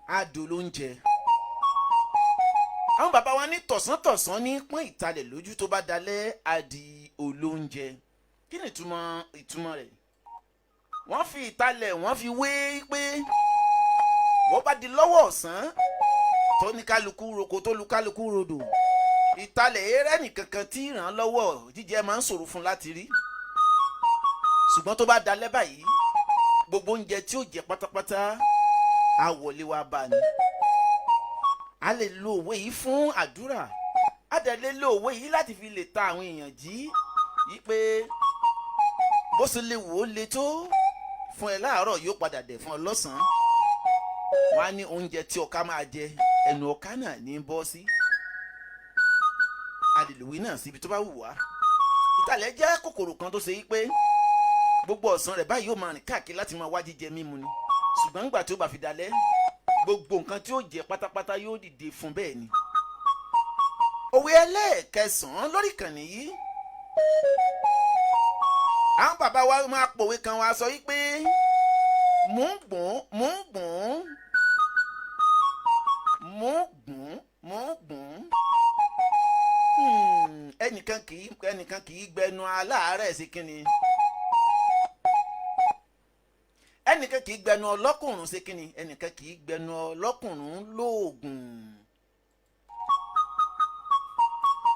adùn ló ń jẹ. Àwọn bàbá wa ní tọ̀sán-tọ̀sán ní pọ́n ìtalẹ̀ lójú, tó bá dalẹ́, á di olóúnjẹ. Kí ni ìtumọ̀ rẹ̀? Wọ́n fi ìtalẹ̀, wọ́n fi wé pé wọ́n bá di lọ́wọ́ ọ̀sán, tó ní kálukú roko, tó lu kálukú rodò, ìtalẹ̀ eré nìkankan tí ràn án lọ́wọ́, jíjẹ máa ń ṣòro fún láti rí. Ṣùgbọ́n tó bá dalẹ́ báyìí, gbogbo oúnjẹ tí ó jẹ pátápátá á wọlé wá bá ní. A lè lo òwe yìí fún àdúrà, a dẹ̀ lè lo òwe yìí láti fi lè ta àwọn èèyàn jí yí pé bó ṣe lè wò ó le tó fún ẹ láàárọ̀, yóò padà dẹ̀ fún ọ lọ́sàn-án. Wọ́n á ní oúnjẹ tí ọ̀ká máa jẹ, ẹnu ọ̀ká náà ní bọ́ sí. A lè lòwe náà síbi tó bá wù wá. Ìtàlẹ̀ jẹ́ kòkòrò kan tó ṣe yí pé gbogbo ọ̀sán rẹ̀ báyìí, yóò máa rìn káàkiri láti máa wá jíjẹ mímu ni. Ṣùgbọ́n nígbà tí ó bá fi dalẹ̀, gbogbo nǹkan tí ó jẹ pátápátá yóò dìde fún bẹ́ẹ̀ ni. Òwe ẹlẹ́ẹ̀kẹsàn-án lórí ìkànnì yìí, àwọn bàbá wa máa pòwe kan, wa sọ wípé mú gbùn mú gbùn mú gbùn mú gbùn, ẹnìkan kì í gbẹnu aláàárẹ̀ sí kínni, ẹnìkan kì í gbẹnu ọlọ́kùnrin sí kínni, ẹnìkan kì í gbẹnu ọlọ́kùnrin lóògùn.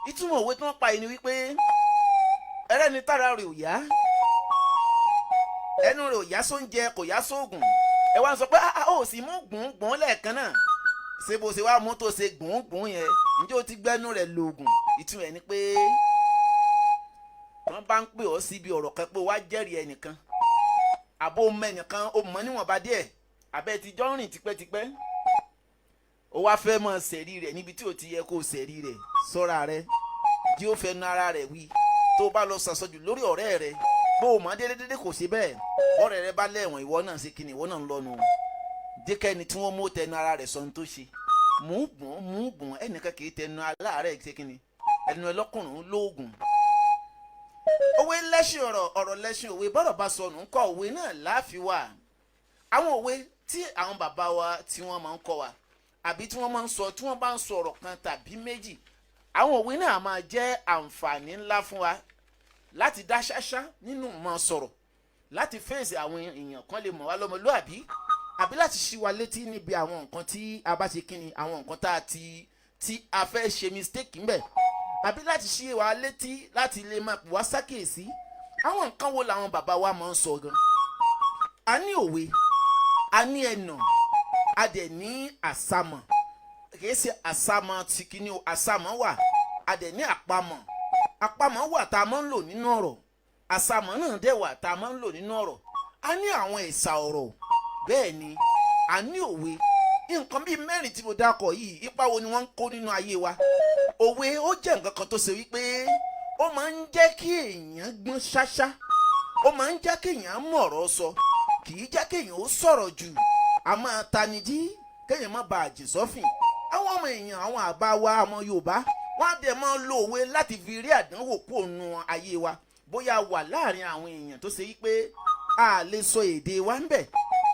Ìtumọ̀ òwe tí wọ́n pa yìí ni wípé ẹrẹ́ni tára rẹ̀ ò yá, ẹnu rẹ̀ ò yá sóúnjẹ, kò yá sóògùn, ẹ wá ń sọ pé ah, ó sì mú gbùngbùn lẹ́ẹ̀kan náà, ṣé bó ṣe wá mú tó ṣe gbùngbùn yẹn, ǹjẹ́ o ti gbẹ́nu rẹ̀ lóògùn? Ìtumọ̀ ẹ̀ ni pé wọ́n bá ń pè ọ́ síbi ọ̀rọ̀ kan pé wá jẹ́rìí ẹnìkan, àbó mọ ẹnìkan, ó mọ̀ níwọ̀nba díẹ̀, àbẹ́ ti jọ ń rìn tipẹ́tipẹ́, ó wá fẹ́ mọ sẹ̀rí rẹ̀ níbi tí ò ti yẹ kó sẹ̀rí rẹ̀, sọ́ra rẹ̀ jí ó fẹ́ nu ara rẹ̀ wí. Tó o bá lọ sàsọjù lórí ọ̀rẹ́ rẹ̀, bó o mọ̀ déédéé kò sí bẹ́ẹ̀, ọ̀rẹ́ rẹ̀ bá lẹ́wọ̀n, ìwọ náà ṣe kíni? Ìwọ náà ń lọ́nu. Jẹ́kẹ́ni tí wọ́n mú tẹnu ara rẹ̀ sọ ohun tó ṣe. Mú gbọ̀n mú gbọ̀n, ẹnìkan kì í tẹnu aláàárẹ̀ ṣe kíni, ẹnu ẹlọ́kùnrin lóògùn. Òwe lẹ́ṣin ọ̀rọ̀, ọ̀rọ̀ lẹ́ṣin òwe. Bọ́rọ̀ bá sọnù ńkọ́, òwe náà láàfin wà. Àwọn òwe tí àwọn bàbá wa tí wọ́n máa ń kọ́ wa, àbí tí wọ́n máa ń sọ, tí wọ́n bá ń sọ ọ̀rọ̀ kan tàbí méjì, àwọn òwe náà máa jẹ́ àǹfààní ńlá fún wa láti dá ṣáṣá nínú mọ́ sọ̀rọ̀, láti fèsì àwọn èèyàn kan lè mọ̀ wá lọ́mọlúàbí, àbí láti ṣí wa létí níbi àwọn nǹkan tí a bá ṣe kíni, àwọn nǹkan tá a ti tí a fẹ́ ṣe mistake ńbẹ̀, àbí láti ṣí wa létí, láti lè máa pè wá sákèésí. Àwọn nǹkan wo làwọn bàbá wa máa ń sọ gan? A ní òwe, a ní ẹnà, a dẹ̀ ní àsámọ̀. Kìí ṣe àsámọ̀ tí kíní o, àsámọ̀ wà. A dẹ̀ ní àpamọ̀. Àpamọ̀ wà tá a máa ń lò nínú ọ̀rọ̀, àsámọ̀ náà dẹ̀ wà tá a máa ń lò nínú ọ̀rọ̀. A ní àwọn ẹ̀sà ọ̀rọ̀, bẹ́ẹ̀ ni a ní òwe. Nǹkan bíi mẹ́rin tí mo dákọ̀ yìí, ipa wo ni wọ́n ń kó nínú ayé wa? Òwe, ó jẹ́ nǹkan kan tó ṣe wípé ó máa ń jẹ́ kí èèyàn gbọ́n ṣáṣá, ó máa ń jẹ́ kí èèyàn mọ̀ ọ̀rọ̀ sọ, kì í jẹ́ kí èèyàn ó sọ̀rọ̀ jù, a máa tanijí kéèyàn má bàa jìn sọ́fìn. Àwọn ọmọ èèyàn, àwọn àbá wa, àwọn Yorùbá, wọ́n á dẹ̀ máa lo òwe láti fi rí àdánwò kúrò nù ayé wa. Bóyá wà láàrin àwọn èèyàn tó ṣe wípé a lè sọ èdè wa ń bẹ̀,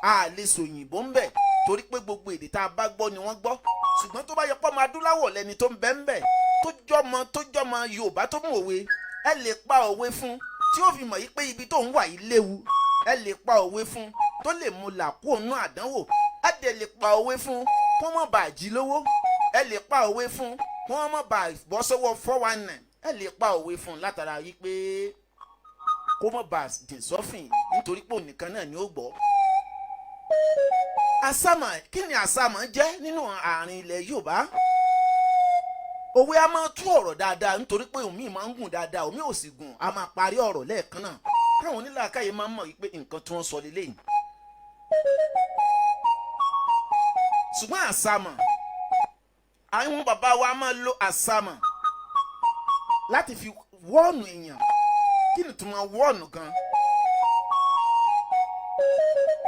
a lè sọ òyìnbó ń bẹ̀, torí pé gbogbo èdè tá a bá gbọ́ ni wọ́n gbọ́. Ṣùgbọ́n tó bá yẹ pọ́ ọmọ adúláwọ̀ lẹni tó ń bẹ ń bẹ̀, tó jọ́mọ Yorùbá tó mú òwe, ẹ lè pa òwe fún tí ó fi mọ̀ yí pé ibi tó ń wà yìí léwu. Ẹ lè pa òwe fún tó lè mú là kó nú àdánwò. Ẹ dẹ̀ lè pa òwe fún kó má bàa jí lówó. Ẹ lè pa òwe fún kó má bàa bọ́ sọ́wọ́ 419. Ẹ lè pa òwe fún látara yí pé kó má bàa jìn sọ́fìn, nítorí pé òun nìkan náà ni ó gbọ́. Àsámọ̀, kí ni àsámọ̀ jẹ́ nínú àárín ilẹ̀ Yorùbá? Òwe a máa tú ọ̀rọ̀ dáadáa, nítorí pé òmíì máa ń gùn dáadáa, òmíì ò sì gùn, a máa parí ọ̀rọ̀ lẹ́ẹ̀kan náà, káwọn onílàákàyè máa ń mọ̀ wípé nǹkan tí wọ́n sọ lélẹ́yìn. Ṣùgbọ́n àsámọ̀, àwọn bàbá wa máa lo àsámọ̀ láti fi wọ́ọ̀nù èèyàn. Kí ni ìtumọ̀ wọ́ọ̀nù gan?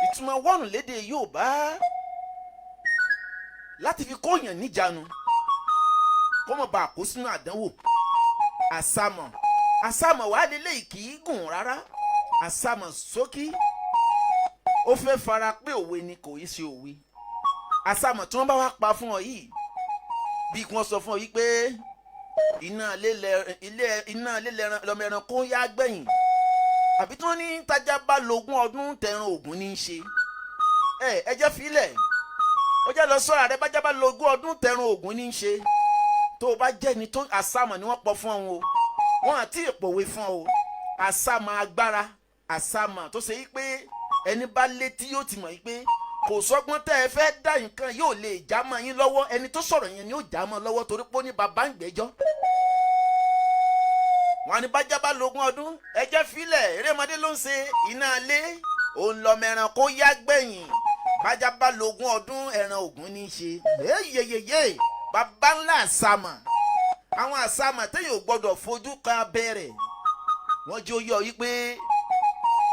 Ìtumọ̀ wọ́ọ̀nù lédè Yorùbá, láti fi kóyàn níjànú. Kó mọ̀ bá a kó sínú àdánwò. Àsámọ̀, àsámọ̀ wàá lélẹ́yìí kì í gùn rárá. Àsámọ̀ sókí, ó fẹ́ fara pé òwe ni, kò í ṣe òwe. Àsámọ̀ tí wọ́n bá wá pa fún ọ yìí, bí wọ́n sọ fún ọ yìí pé iná ilé lọmọ ẹranko yá gbẹ̀yìn, àbí tí wọ́n ní tájá bá lógún ọdún, tẹran ògún ní í ṣe. Ẹ jẹ́ filẹ̀, ó jẹ́ lọ sọ́ra rẹ. Bájá bá lógún ọdún, tẹran ògún ní í ṣe. Tó o bá jẹ́ ni tó àsámọ̀ ni wọ́n pọ̀ fún ọ o, wọ́n àti ìpòwe fún ọ o. Àsámọ̀ agbára, àsámọ̀ tó ṣe yí pé ẹni bá létí yóò ti mọ̀ yí pé kò sọ́gbọ́n tẹ́ ẹ fẹ́ dá, nǹkan yóò lè já mọ́ yín lọ́wọ́. Ẹni tó sọ̀rọ̀ yẹn ni yóò já mọ́ lọ́wọ́, torí pé ó ní bàbá ń gbẹ́jọ́. Wọn ní bájá bá lógún ọdún, ẹjẹ́ filẹ̀, erémọdé ló ń ṣe, iná ilé òun lọmọ ẹran kó yá gbẹ̀yìn. Bájá bá lógún ọdún, ẹran ògún ní í ṣe. Yeyeyeye, bàbá ńlá àsámà. Àwọn àsámà téèyàn ò gbọ́dọ̀ fojú kan abẹ́rẹ́ wọ́n jẹ́ ó yọ yí pé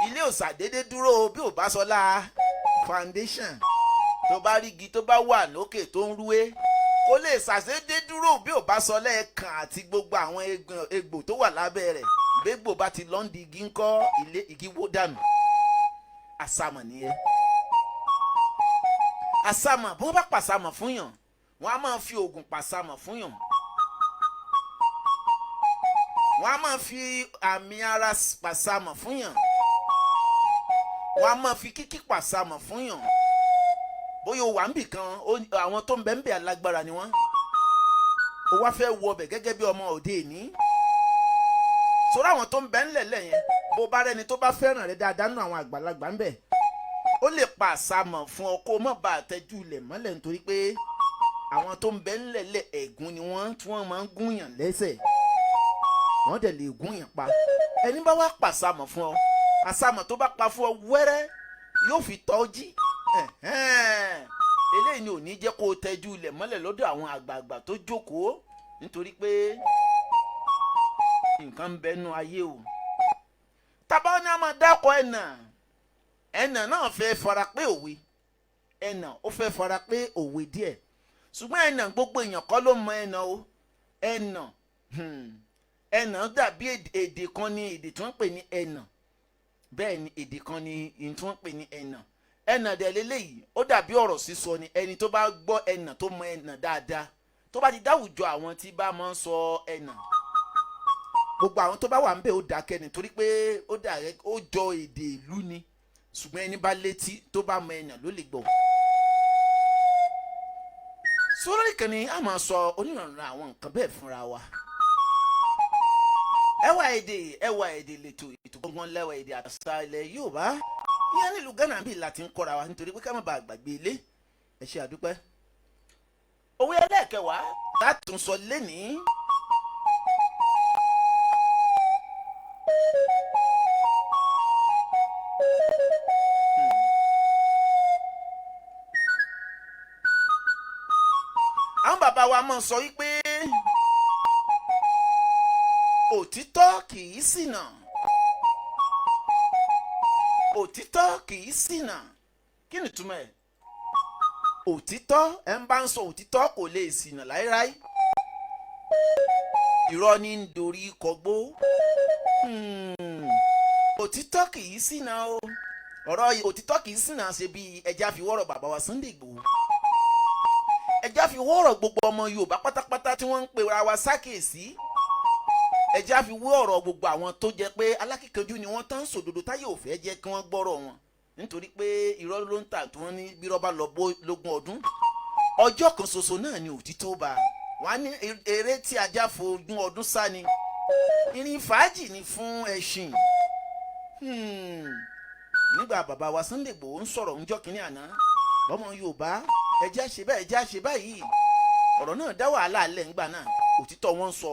ilé ò ṣàdédé dúró bí ò bá sọlá foundation. Tó bá rí igi tó bá wà lókè tó ń rúwé, kó lè ṣàdédé dúró bí ò bá sọ lẹ́ẹ̀kan àti gbogbo àwọn egbò tó wà lábẹ́ rẹ̀. Gbégbò bá ti lọ́ndì igi ńkọ́, ilé igi wó dànù. Àsámọ̀ nìyẹn. Àsámọ̀, bí wọ́n bá pàsámọ̀ fún yàn, wọ́n á máa fi oògùn pàsámọ̀ fún yàn, wọ́n á máa fi àmì ara pàsámọ̀ fún yàn, wọ́n á máa fi kíkí pàsámọ̀ fún yàn. Bóyá o wà ń bì kan, àwọn tó ń bẹ ń bẹ alágbára ni wọ́n, o wá fẹ́ wọ ọbẹ̀ gẹ́gẹ́ bí ọmọ òde ìní sọ̀rọ̀ àwọn tó ń bẹ ńlẹ̀ lẹ́yìn. Bó bá rẹni tó bá fẹ́ràn rẹ dáadáa nínú àwọn àgbàlagbà ń bẹ, ó lè pa àsámọ̀ fún ọ kó má bàa tẹ́jú ilẹ̀ mọ́lẹ̀, nítorí pé àwọn tó ń bẹ ńlẹ̀ lẹ̀ ẹ̀gún ni wọ́n, tí wọ́n máa ń gúnyàn lẹ́sẹ̀, wọ́n dẹ̀ lè gúnyàn pa. Ẹni bá wá pàsámọ̀ fún ọ, àsámọ̀ tó bá pa fún ọ wẹ́rẹ́ yóò fi tọ́ jí. Eléyìí ni ò ní jẹ́ kó o tẹ́jú ilẹ̀ mọ́lẹ̀ lọ́dọ̀ àwọn àgbààgbà tó jókòó, nítorí pé nǹkan ń bẹnu ayé o. Tábà ní a máa dákọ̀ ẹ̀nà, ẹ̀nà náà fẹ́ fara pé òwe. Ẹ̀nà ó fẹ́ fara pé òwe díẹ̀, ṣùgbọ́n ẹ̀nà, gbogbo èèyàn kọ́ ló mọ ẹ̀nà o. Ẹ̀nà, ẹ̀nà dàbí èdè kan ní èdè tí wọ́n ń pè ní ẹ̀nà. Bẹ́ẹ̀ ni, èdè kan ní èdè tí wọ́n ń pè ní ẹ̀nà. Ẹ̀nà dẹ̀ lélẹ́yìí, ó dàbí ọ̀rọ̀ sísọ ni. Ẹni tó bá gbọ́ ẹ̀nà, tó mọ ẹ̀nà dáadáa, tó bá ti dáwùjọ àwọn tí bá máa ń sọ ẹ̀nà, gbogbo àwọn tó bá wà ń bẹ̀ ó dákẹ́ ni, torí pé ó dà ó jọ èdè ìlú ni. Ṣùgbọ́n ẹni bá létí tó bá mọ ẹ̀nà ló lè gbọ́. Sórí kan ni a máa sọ onírànlọ́rọ̀ àwọn nǹkan bẹ́ẹ̀ fúnra wa. Ẹwà èdè, ẹwà èdè lètò, ètò gbọ̀ngàn lẹ́wà èdè àṣà ilẹ̀ Yorùbá ìyẹn nílùú Ghana bíi láti ń kọ́ra wa, nítorí pé ká má bàa gbàgbé ilé. Ẹ ṣe àdúpẹ́. Òwe ẹlẹ́ẹ̀kẹwàá tá a tún sọ lénìí. Àwọn bàbá wa máa sọ wípé òtítọ́ kì í ṣìnà, òtítọ́ kì í ṣìnà. Kí ni ìtumọ̀ ẹ̀? Òtítọ́, ẹ̀ ń bá ń sọ òtítọ́ kò lè ṣìnà láéláé. Irọ́ ní ń dorí kọgbó. Òtítọ́ kì í ṣìnà o. Ọ̀rọ̀ òtítọ́ kì í ṣìnà ṣe bí ẹja fi wọ́rọ̀ bàbá wa Sunday Igboho, ẹja fi wọ́rọ̀ gbogbo ọmọ Yorùbá pátápátá tí wọ́n ń pe ra wa sákèsí, ẹja fi wé ọ̀rọ̀ gbogbo àwọn tó jẹ́ pé alákìkanjú ni wọ́n tán sòdodo táyé ò fẹ́ jẹ́ kí wọ́n gbọ́rọ̀ wọn, nítorí pé irọ́ ló ń tà. Tí wọ́n ní bí rọ́bà lọ bó lógún ọdún, ọjọ́ kan ṣoṣo náà ni òtítọ́ bá wọ́n á ní eré tí ajá fogún ọdún sá ni ìrìn fàájì ni fún ẹṣin. Nígbà bàbá wa Sunday Igboho ń sọ̀rọ̀ ńjọ́ kínní àná, lọ́mọ Yorùbá, ẹjẹ́ àṣẹ báyìí, ẹjẹ́ àṣẹ báyìí, ọ̀rọ̀ náà dá wàhálà lẹ̀ ńgbà náà. Òtítọ́ wọn ń sọ,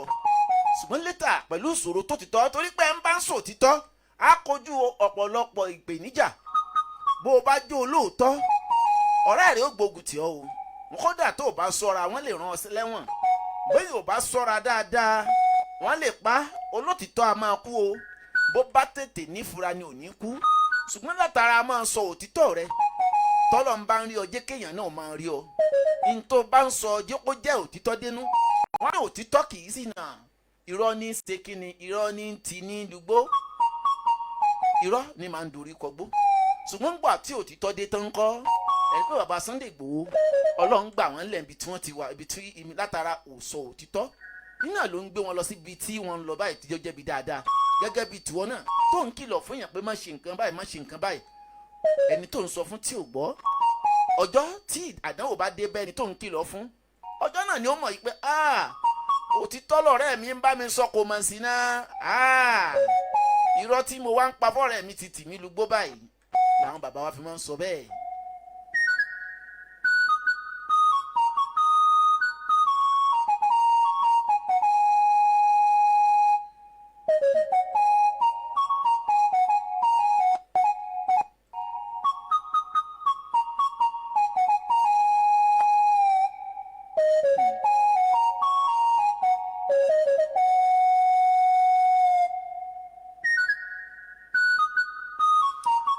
ṣùgbọ́n létà pẹ̀lú ìṣòro tó ti tọ́, torí pé ń bá ń sọ òtítọ́ á kojú ọ̀pọ̀lọpọ̀ ìpèníjà. Bó o bá jó olóòótọ́, ọ̀rẹ́ rẹ̀ ó gbógun tì ọ́ o. Kódà tó o bá sọ́ra, wọ́n lè rán ọ sí lẹ́wọ̀n. Bóyá o bá sọ́ra dáadáa, wọ́n lè pa. Olótìtọ́ a máa kú o. Bó bá tètè nífura ni ò ní kú. Ṣùgbọ́n látara máa sọ òtítọ́ rẹ, tọ́lọ̀ ń bá ń rí ọ, jẹ́ kéèyàn náà máa rí ọ. N tó bá ń sọ, jẹ́ kó jẹ́ òtítọ́ dénú. Wọ́n ní òtítọ́ kì í sì nà, irọ́ ní ṣe kíni, irọ́ ní ti ní dùgbò, irọ́ ní máa ń dorí kọgbó. Ṣùgbọ́n gbà tí òtítọ́ dé tán kọ́ ẹ̀rí pé bàbá Sunday Igboho, Ọlọ́run gbà wọ́n lẹ̀ ibi tí wọ́n ti wà, ibi tí látara òsọ òtítọ́ nínà ló ń gbé wọn lọ síbi tí wọ́n ń lọ báyìí, tí ó jẹ́bi dáadáa. Gẹ́gẹ́ bí tiwọn náà tó ń kìlọ̀ fún yàn pé má ṣe nǹkan báyìí, má ṣe nǹkan báyìí, ẹni tó ń sọ fún tí ò gbọ́, ọjọ́ tí àdánwò bá dé bẹ́ẹ̀ ni tó ń kìlọ̀ fún, ọjọ́ náà ni ó mọ̀ yìí pé òtítọ́ lọ̀rẹ́ mi ń bá mi sọ, kò mọ̀ sí náà, irọ́ tí mo wá ń pa fọ́rẹ́ mi ti tì mí lugbó báyìí. Làwọn bàbá wa fi máa ń sọ bẹ́ẹ̀.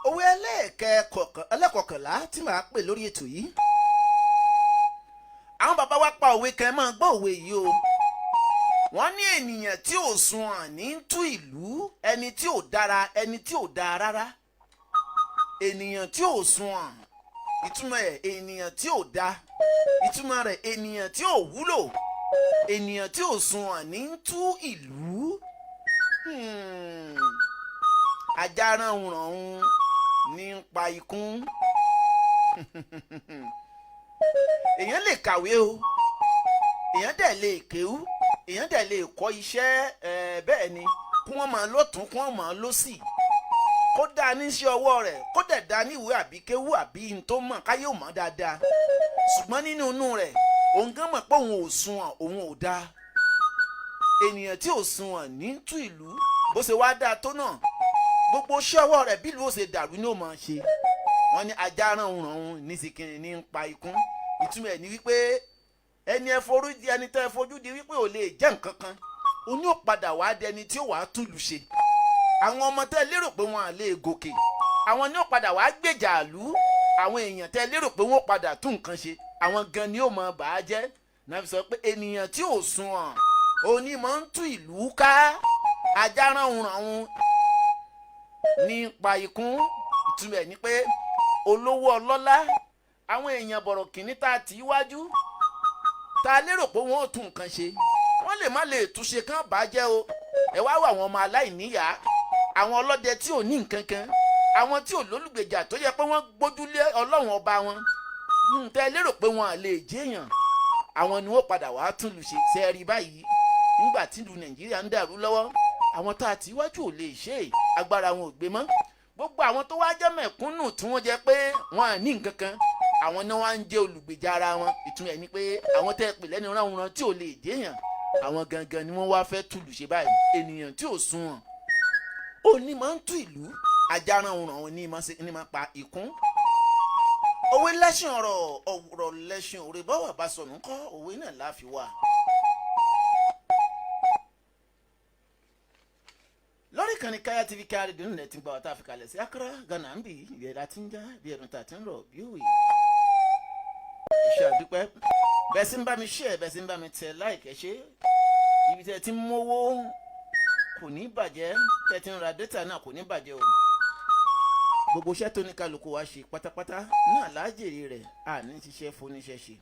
Òwe ẹlẹ́kọ̀kànlá tí màá pè lórí ètò yìí, àwọn bàbá wa pa òwe kan, máa gbọ́ òwe yìí o. Wọ́n ní ènìyàn tí ò sunwọ̀n ní tú ìlú, ẹni tí ò dára, ẹni tí ò dáa rárá. Ènìyàn tí ò sunwọ̀n, ìtumọ̀ ẹ̀ ènìyàn tí ò dáa, ìtumọ̀ rẹ̀ ènìyàn tí ò wúlò, ènìyàn tí ò sunwọ̀n ní tú ìlú. Ajá ránhunrànhun ní ń pa ikún. Èèyàn lè kàwé o, èèyàn dẹ̀ lè kéwú, èèyàn dẹ̀ lè kọ́ iṣẹ́ ẹ̀, bẹ́ẹ̀ ni kí wọ́n máa lọ́tún, kí wọ́n máa lọ́sì, kó dáa níṣẹ́ ọwọ́ rẹ̀, kó dẹ̀ dáa ní ìwé àbí kéwú àbí n tó mọ̀ káyé ò mọ̀ dáadáa, ṣùgbọ́n nínú inú rẹ̀ òun gan mọ̀ pé òun ò sunwọ̀n, òun ò dáa. Ènìyàn tí ò sunwọ̀n ní tú ìlú. Bó ṣe wá dáa tó náà, gbogbo iṣẹ́ ọwọ́ rẹ̀, bí ìlú ó ṣe dàrú ni ó máa ṣe. Wọ́n ní ajá ránhunrànhun ní sìkìrì ní ń pa ikún. Ìtumọ̀ ẹ̀ ní wípé ẹni ẹ forí di, ẹni tẹ́ ẹ fojú di wípé ò lè jẹ́ nǹkan kan, ó ní ó padà wá dẹni tí ó wàá túlù ṣe. Àwọn ọmọ tẹ́ lérò pé wọn à lè gòkè, àwọn ní ó padà wá gbèjà àlú. Àwọn èèyàn tẹ́ lérò pé wọ́n padà tún nǹkan ṣe, àwọn gan ni ó mọ bàá jẹ́. Náà fi sọ pé ènìyàn tí ò sunwọ̀n onímọ̀ ń tú ìlú ká, ajá ránhunrànhun nípa ikún. Ìtumọ̀ ẹ̀ ni pé olówó ọlọ́lá, àwọn èèyàn bọ̀rọ̀ kìíní tá a tì í wájú, tá a lérò pé wọ́n ò tún nǹkan ṣe, wọ́n lè má lè túnṣe kán bàjẹ́ o. Ẹ wá wà àwọn ọmọ aláìníyàá, àwọn ọlọ́dẹ tí ò ní nǹkan kan, àwọn tí ò lólùgbèjà, tó yẹ pé wọ́n gbójúlé Ọlọ́run ọba wọn, tẹ́ lérò pé wọ́n à lè jẹ́yàn, àwọn ni wọ́n padà wàá tún lù ṣe. Ṣe é rí báyìí? Nígbà tí ìlú Nàìjíríà ń dàrú lọ́wọ́, àwọn tá a ti wájú ò lè ṣe é, agbára wọn ò gbé mọ́. Gbogbo àwọn tó wá jẹ́ mẹ̀kúnnù tí wọ́n jẹ́ pé wọ́n à ní nǹkan kan, àwọn náà wá ń jẹ́ olùgbèjà ara wọn. Ìtumọ̀ ẹ̀ ni pé àwọn tẹ́ ẹ pè lẹ́nu ránran tí ò lè jẹ́yàn, àwọn gangan ni wọ́n wá fẹ́ túlù ṣe báyìí. Ènìyàn tí ò sunwọ̀n ó ní máa ń tú ìlú, ajá ránran ní máa pa ìkún. Òwe lẹ́sìn ọ̀rọ̀, ọ̀rọ̀ lẹ́sìn òre, bọ́wọ̀ bá sọnù ńkọ́, òwe náà láfi wà. Lórí ìkànnì Káyà TV, Káyà Rédíò nílẹ̀ tí ń gba ọ̀tá àfikàlẹ̀ sí Accra, Ghana ń bì ìyẹn láti ń já bí ẹnu tà ti ń rọ̀ bí òwe. Iṣẹ́ àdúpẹ́ bẹ́ẹ̀ sì ń bá mi share, bẹ́ẹ̀ sì ń bá mi tẹ like, ẹ ṣé. Ibi tẹ́ ti ń mówó kò ní bàjẹ́, tẹ́ ti ń ra data náà kò ní bàjẹ́ o. Gbogbo iṣẹ́ tó ní kálukú wa ṣe pátápátá náà lájèrè rẹ̀, àní ṣiṣẹ́ fúnníṣẹ́ ṣe.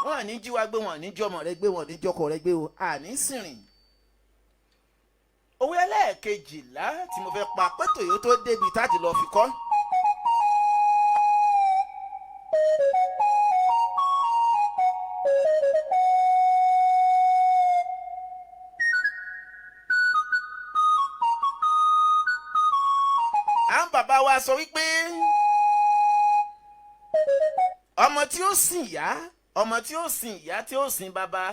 Wọn àní jí wa gbé, wọn àní jọmọ rẹ gbé, wọn àní jọkọ rẹ gbé o, àní sìnrìn. Òwe ẹlẹ́ẹ̀kejìlá tí mo fẹ́ pa pẹ́tò yìí tó débi táàtì lọ́ọ́ fi kọ́. Àwọn bàbá wa sọ wípé ọmọ tí ó sìn ìyá, ọmọ tí ó sìn ìyá tí ó sìn bàbá.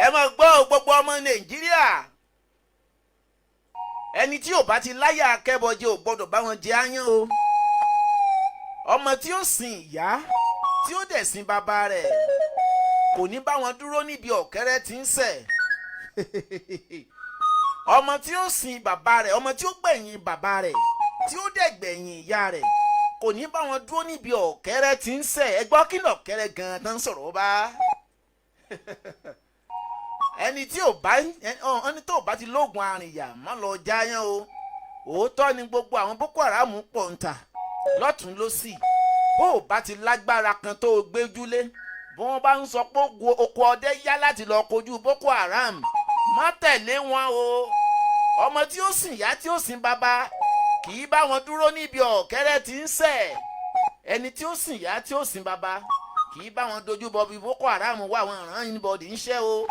Ẹ máa gbọ́ gbogbo ọmọ Nàìjíríà, ẹni tí ò bá ti láyà akẹ́bọjẹ ò gbọ́dọ̀ bá wọn jẹ áyán o. Ọmọ tí ó sìn ìyá tí ó dẹ̀ sìn bàbá rẹ̀ kò ní bá wọn dúró níbi ọ̀kẹ́rẹ́ tí ń sẹ̀. Ọmọ tí ó sìn bàbá rẹ̀, ọmọ tí ó gbẹ̀yìn bàbá rẹ̀ tí ó dẹ̀ gbẹ̀yìn ìyá rẹ̀ kò ní bá wọn dúró níbi ọ̀kẹ́rẹ́ tí ń sẹ̀. Ẹ gbọ́, kí lọ̀kẹ́rẹ́ gan-an tán sọ̀rọ̀ bá. Ẹni tí ò bá ẹni tó bá ti lóògùn àrìnyà, má lọ jáyán o. Òótọ́ ni gbogbo àwọn Boko Haram pọ̀ ń tà lọ́tún lọ́sì. Bó o bá ti lágbára kan tó o gbéjúlé, bí wọ́n bá ń sọ pé oko ọdẹ yá láti lọ kojú Boko Haram, má tẹ̀lé wọn o. Ọmọ tí ó sìn ìyá, tí ó sìn bàbá, kì í bá wọn dúró níbi ọ̀kẹ́rẹ́ tí ń ṣẹ̀. Ẹni tí ó sìn ìyá, tí ó sìn bàbá, kì í bá wọn dojú bọ bí Boko Haram wà. Wọn ràn anybody ń ṣẹ́ o.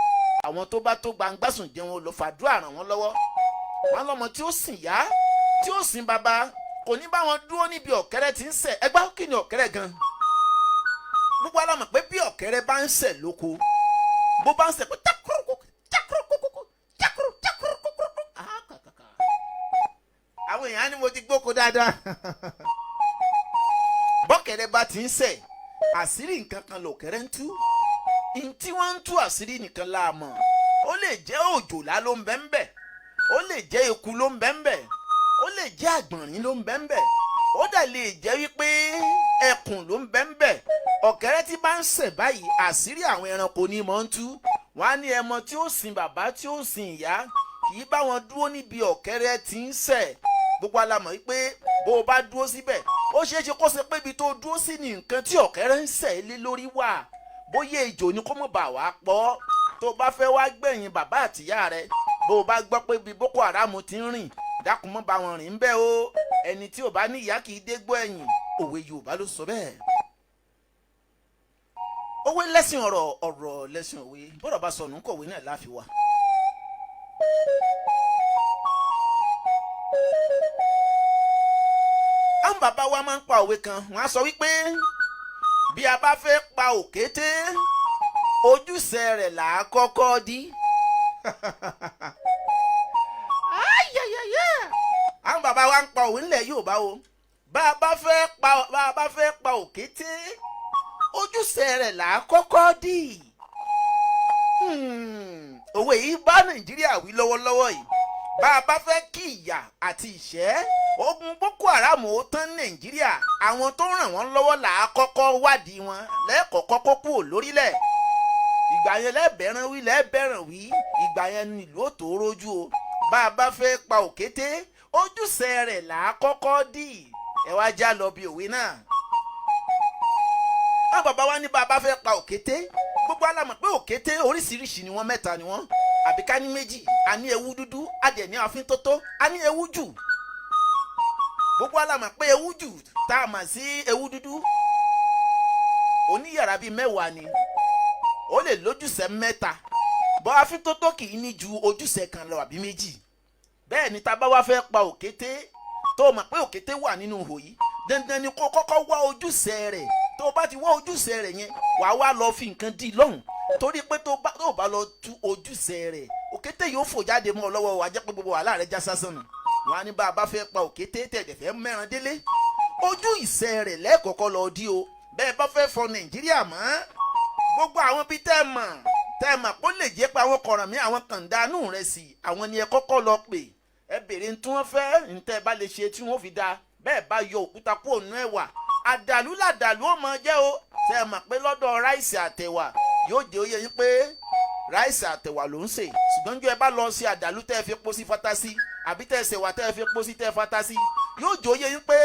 Àwọn tó bá tó gbangbásùn jẹun ló fàdúrà ràn wọ́n lọ́wọ́. Wọn lọ́mọ tí ó sìn ìyá, tí ó sìn bàbá, kò ní bá wọn dúró níbi ọ̀kẹ́rẹ́ tí ń ṣẹ̀. Ẹgbẹ́ kí ni ọ̀kẹ́rẹ́ gan? Gbogbo alámọ̀ pé bí ọ̀kẹ́rẹ́ bá ń ṣẹ̀ lóko, bó bá ń ṣẹ̀ pé tákùrùkù tákùrùkù tákùrù tákùrùkù, àwọn èèyàn á ní mo ti gbóko dáadáa. Bọ́kẹ́rẹ́ bá ti ń ṣẹ̀, àṣírí nǹkan kan lòkẹ́rẹ́ ń tú. N tí wọ́n ń tú àṣírí nìkan la mọ̀. Ó lè jẹ́ òjòlá ló ń bẹ́ ń bẹ̀, ó lè jẹ́ eku ló ń bẹ́ ń bẹ̀, ó lè jẹ́ àgbọ̀nrín ló ń bẹ́ ń bẹ̀, ó dẹ̀ lè jẹ́ wípé ẹkùn ló ń bẹ́ ń bẹ̀. Ọ̀kẹ́rẹ́ tí bá ń ṣẹ̀ báyìí, àṣírí àwọn ẹranko ni mọ̀ ń tú. Wọ́n á ní ẹmọ tí ó sin bàbá, tí ó sin ìyá, kì í bá wọn dúró níbi ọ̀kẹ́rẹ́ tí ń ṣẹ̀. Gbogbo alamọ̀ wípé bó o bá dúró síbẹ̀, ó ṣeé ṣe kó ṣe pé ibi tó dúró sí ni nǹkan tí ọ̀kẹ́rẹ́ ń ṣẹ̀ lé lórí wà. Bóyá ejò ni, kó mọ̀ bà wá pọ̀. Tó bá fẹ́ wá gbẹ̀yìn bàbá àtìyá rẹ, bó o bá gbọ́ pé ibi Boko Haram ti ń rìn, dákun, mọ́ bá wọn rìn ń bẹ́ o. Ẹni tí ò bá ní ìyá kì í dégbò ẹ̀yìn. Òwe Yorùbá ló sọ bẹ́ẹ̀. Òwe lẹ́sìn ọ̀rọ̀, ọ̀rọ̀ lẹ́sìn òwe. Bọ́dọ̀ bá sọnù, kọ̀wé náà láfi wà. Àwọn bàbá wa máa ń pa òwe kan. Wọ́n á sọ wípé bí a bá fẹ́ pa òkété, ojúṣe rẹ̀ là á kọ́kọ́ dí. Ayayaya! Àwọn bàbá wa ń pa òwe ńlẹ̀ Yorùbá o. Bá a bá fẹ́ pa òkété, ojúṣe rẹ̀ là á kọ́kọ́ dí. Òwe yìí bá Nàìjíríà wí lọ́wọ́lọ́wọ́ yìí. Bá a bá fẹ́ kí ìyà àti ìṣẹ́, ogun Boko Haram ó tán Nàìjíríà, àwọn tó ràn wọ́n lọ́wọ́ là á kọ́kọ́ wádìí wọn lẹ́ẹ̀kọ́kọ́ kó kúrò lórílẹ̀. Ìgbà yẹn lẹ́ẹ̀bẹ̀rẹ̀ wí, lẹ́ẹ̀bẹ̀rẹ̀ wí. Ìgbà yẹn nílùú ò tó rójú o. Bá a bá fẹ́ pa òkété, ojúṣe rẹ̀ là á kọ́kọ́ dì. Ẹ wá já lọ bí òwe náà. Àwọn bàbá wa ní bá a bá fẹ́ pa òkété, gbogbo alamọ̀ pé òkété oríṣiríṣi ni wọ́n. Mẹ́ta ni wọ́n, àbí ká ní méjì. A ní ewu dúdú, a dẹ̀ ní àfíntótó, a ní ewu jù. Gbogbo alamọ̀ pé ewu jù tá a mọ̀ sí ewu dúdú, oníyàrá bíi 10 ni, ó lè lójúṣe mẹ́ta bọ́. Àfíntótó kì í ní ju ojúṣe kan lọ àbí méjì. Bẹ́ẹ̀ ni tá a bá wá fẹ́ pa òkété, tó o mọ̀ pé òkété wà nínú ihò yìí, dandan ni kó kọ́kọ́ wá ojúṣe rẹ̀. Tó o bá ti wá ojúṣe rẹ̀ yẹn, wàá wá lọ fi nǹkan dí lọ́hùn, torí pé tó bá lọ tú ojúṣe rẹ̀, òkété yóò fò jáde mọ́ ọ lọ́wọ́. Wàá jẹ́ pé gbogbo wàhálà rẹ̀ já sásán nù. Wàá ní bá a bá fẹ́ pa òkété, tẹ̀dẹ̀ fẹ́ mẹ́ran délé, ojú ìṣe rẹ̀ lẹ́ẹ̀kọ́kọ́ lọ dí o. Bẹ́ẹ̀ bá fẹ́ fọ Nàìjíríà mọ́, gbogbo àwọn bíi tẹ́ ẹ mọ̀ kó lè jẹ́ pé àwọn kọ̀ràn mí, àwọn kàndánù rẹ̀ sí, àwọn ni ẹ kọ́kọ́ lọ pè. Ẹ béèrè ní tí wọ́n fẹ́, ní tẹ́ ẹ bá lè ṣe tí wọ́n fi da. Bẹ́ẹ̀ bá yọ òkúta kúrò nínú ẹ̀wà, àdàlú làdàlú ó mọ jẹ́ o. Tẹ́ ẹ mọ̀ pé lọ́dọ̀ ráìsì àtẹ̀wà, yóò jẹ́ ó yẹ yín pé ráìsì àtẹ̀wà ló ń sè. Ṣùgbọ́n jọ ẹ bá lọ sí àdàlú tẹ́ ẹ fi pọ́ sí fatasi, àbí tẹ́ ẹ ṣèwà tẹ́ ẹ fi pọ́ sí tẹ́ ẹ fatasi, yóò jẹ́ ó yẹ yín pé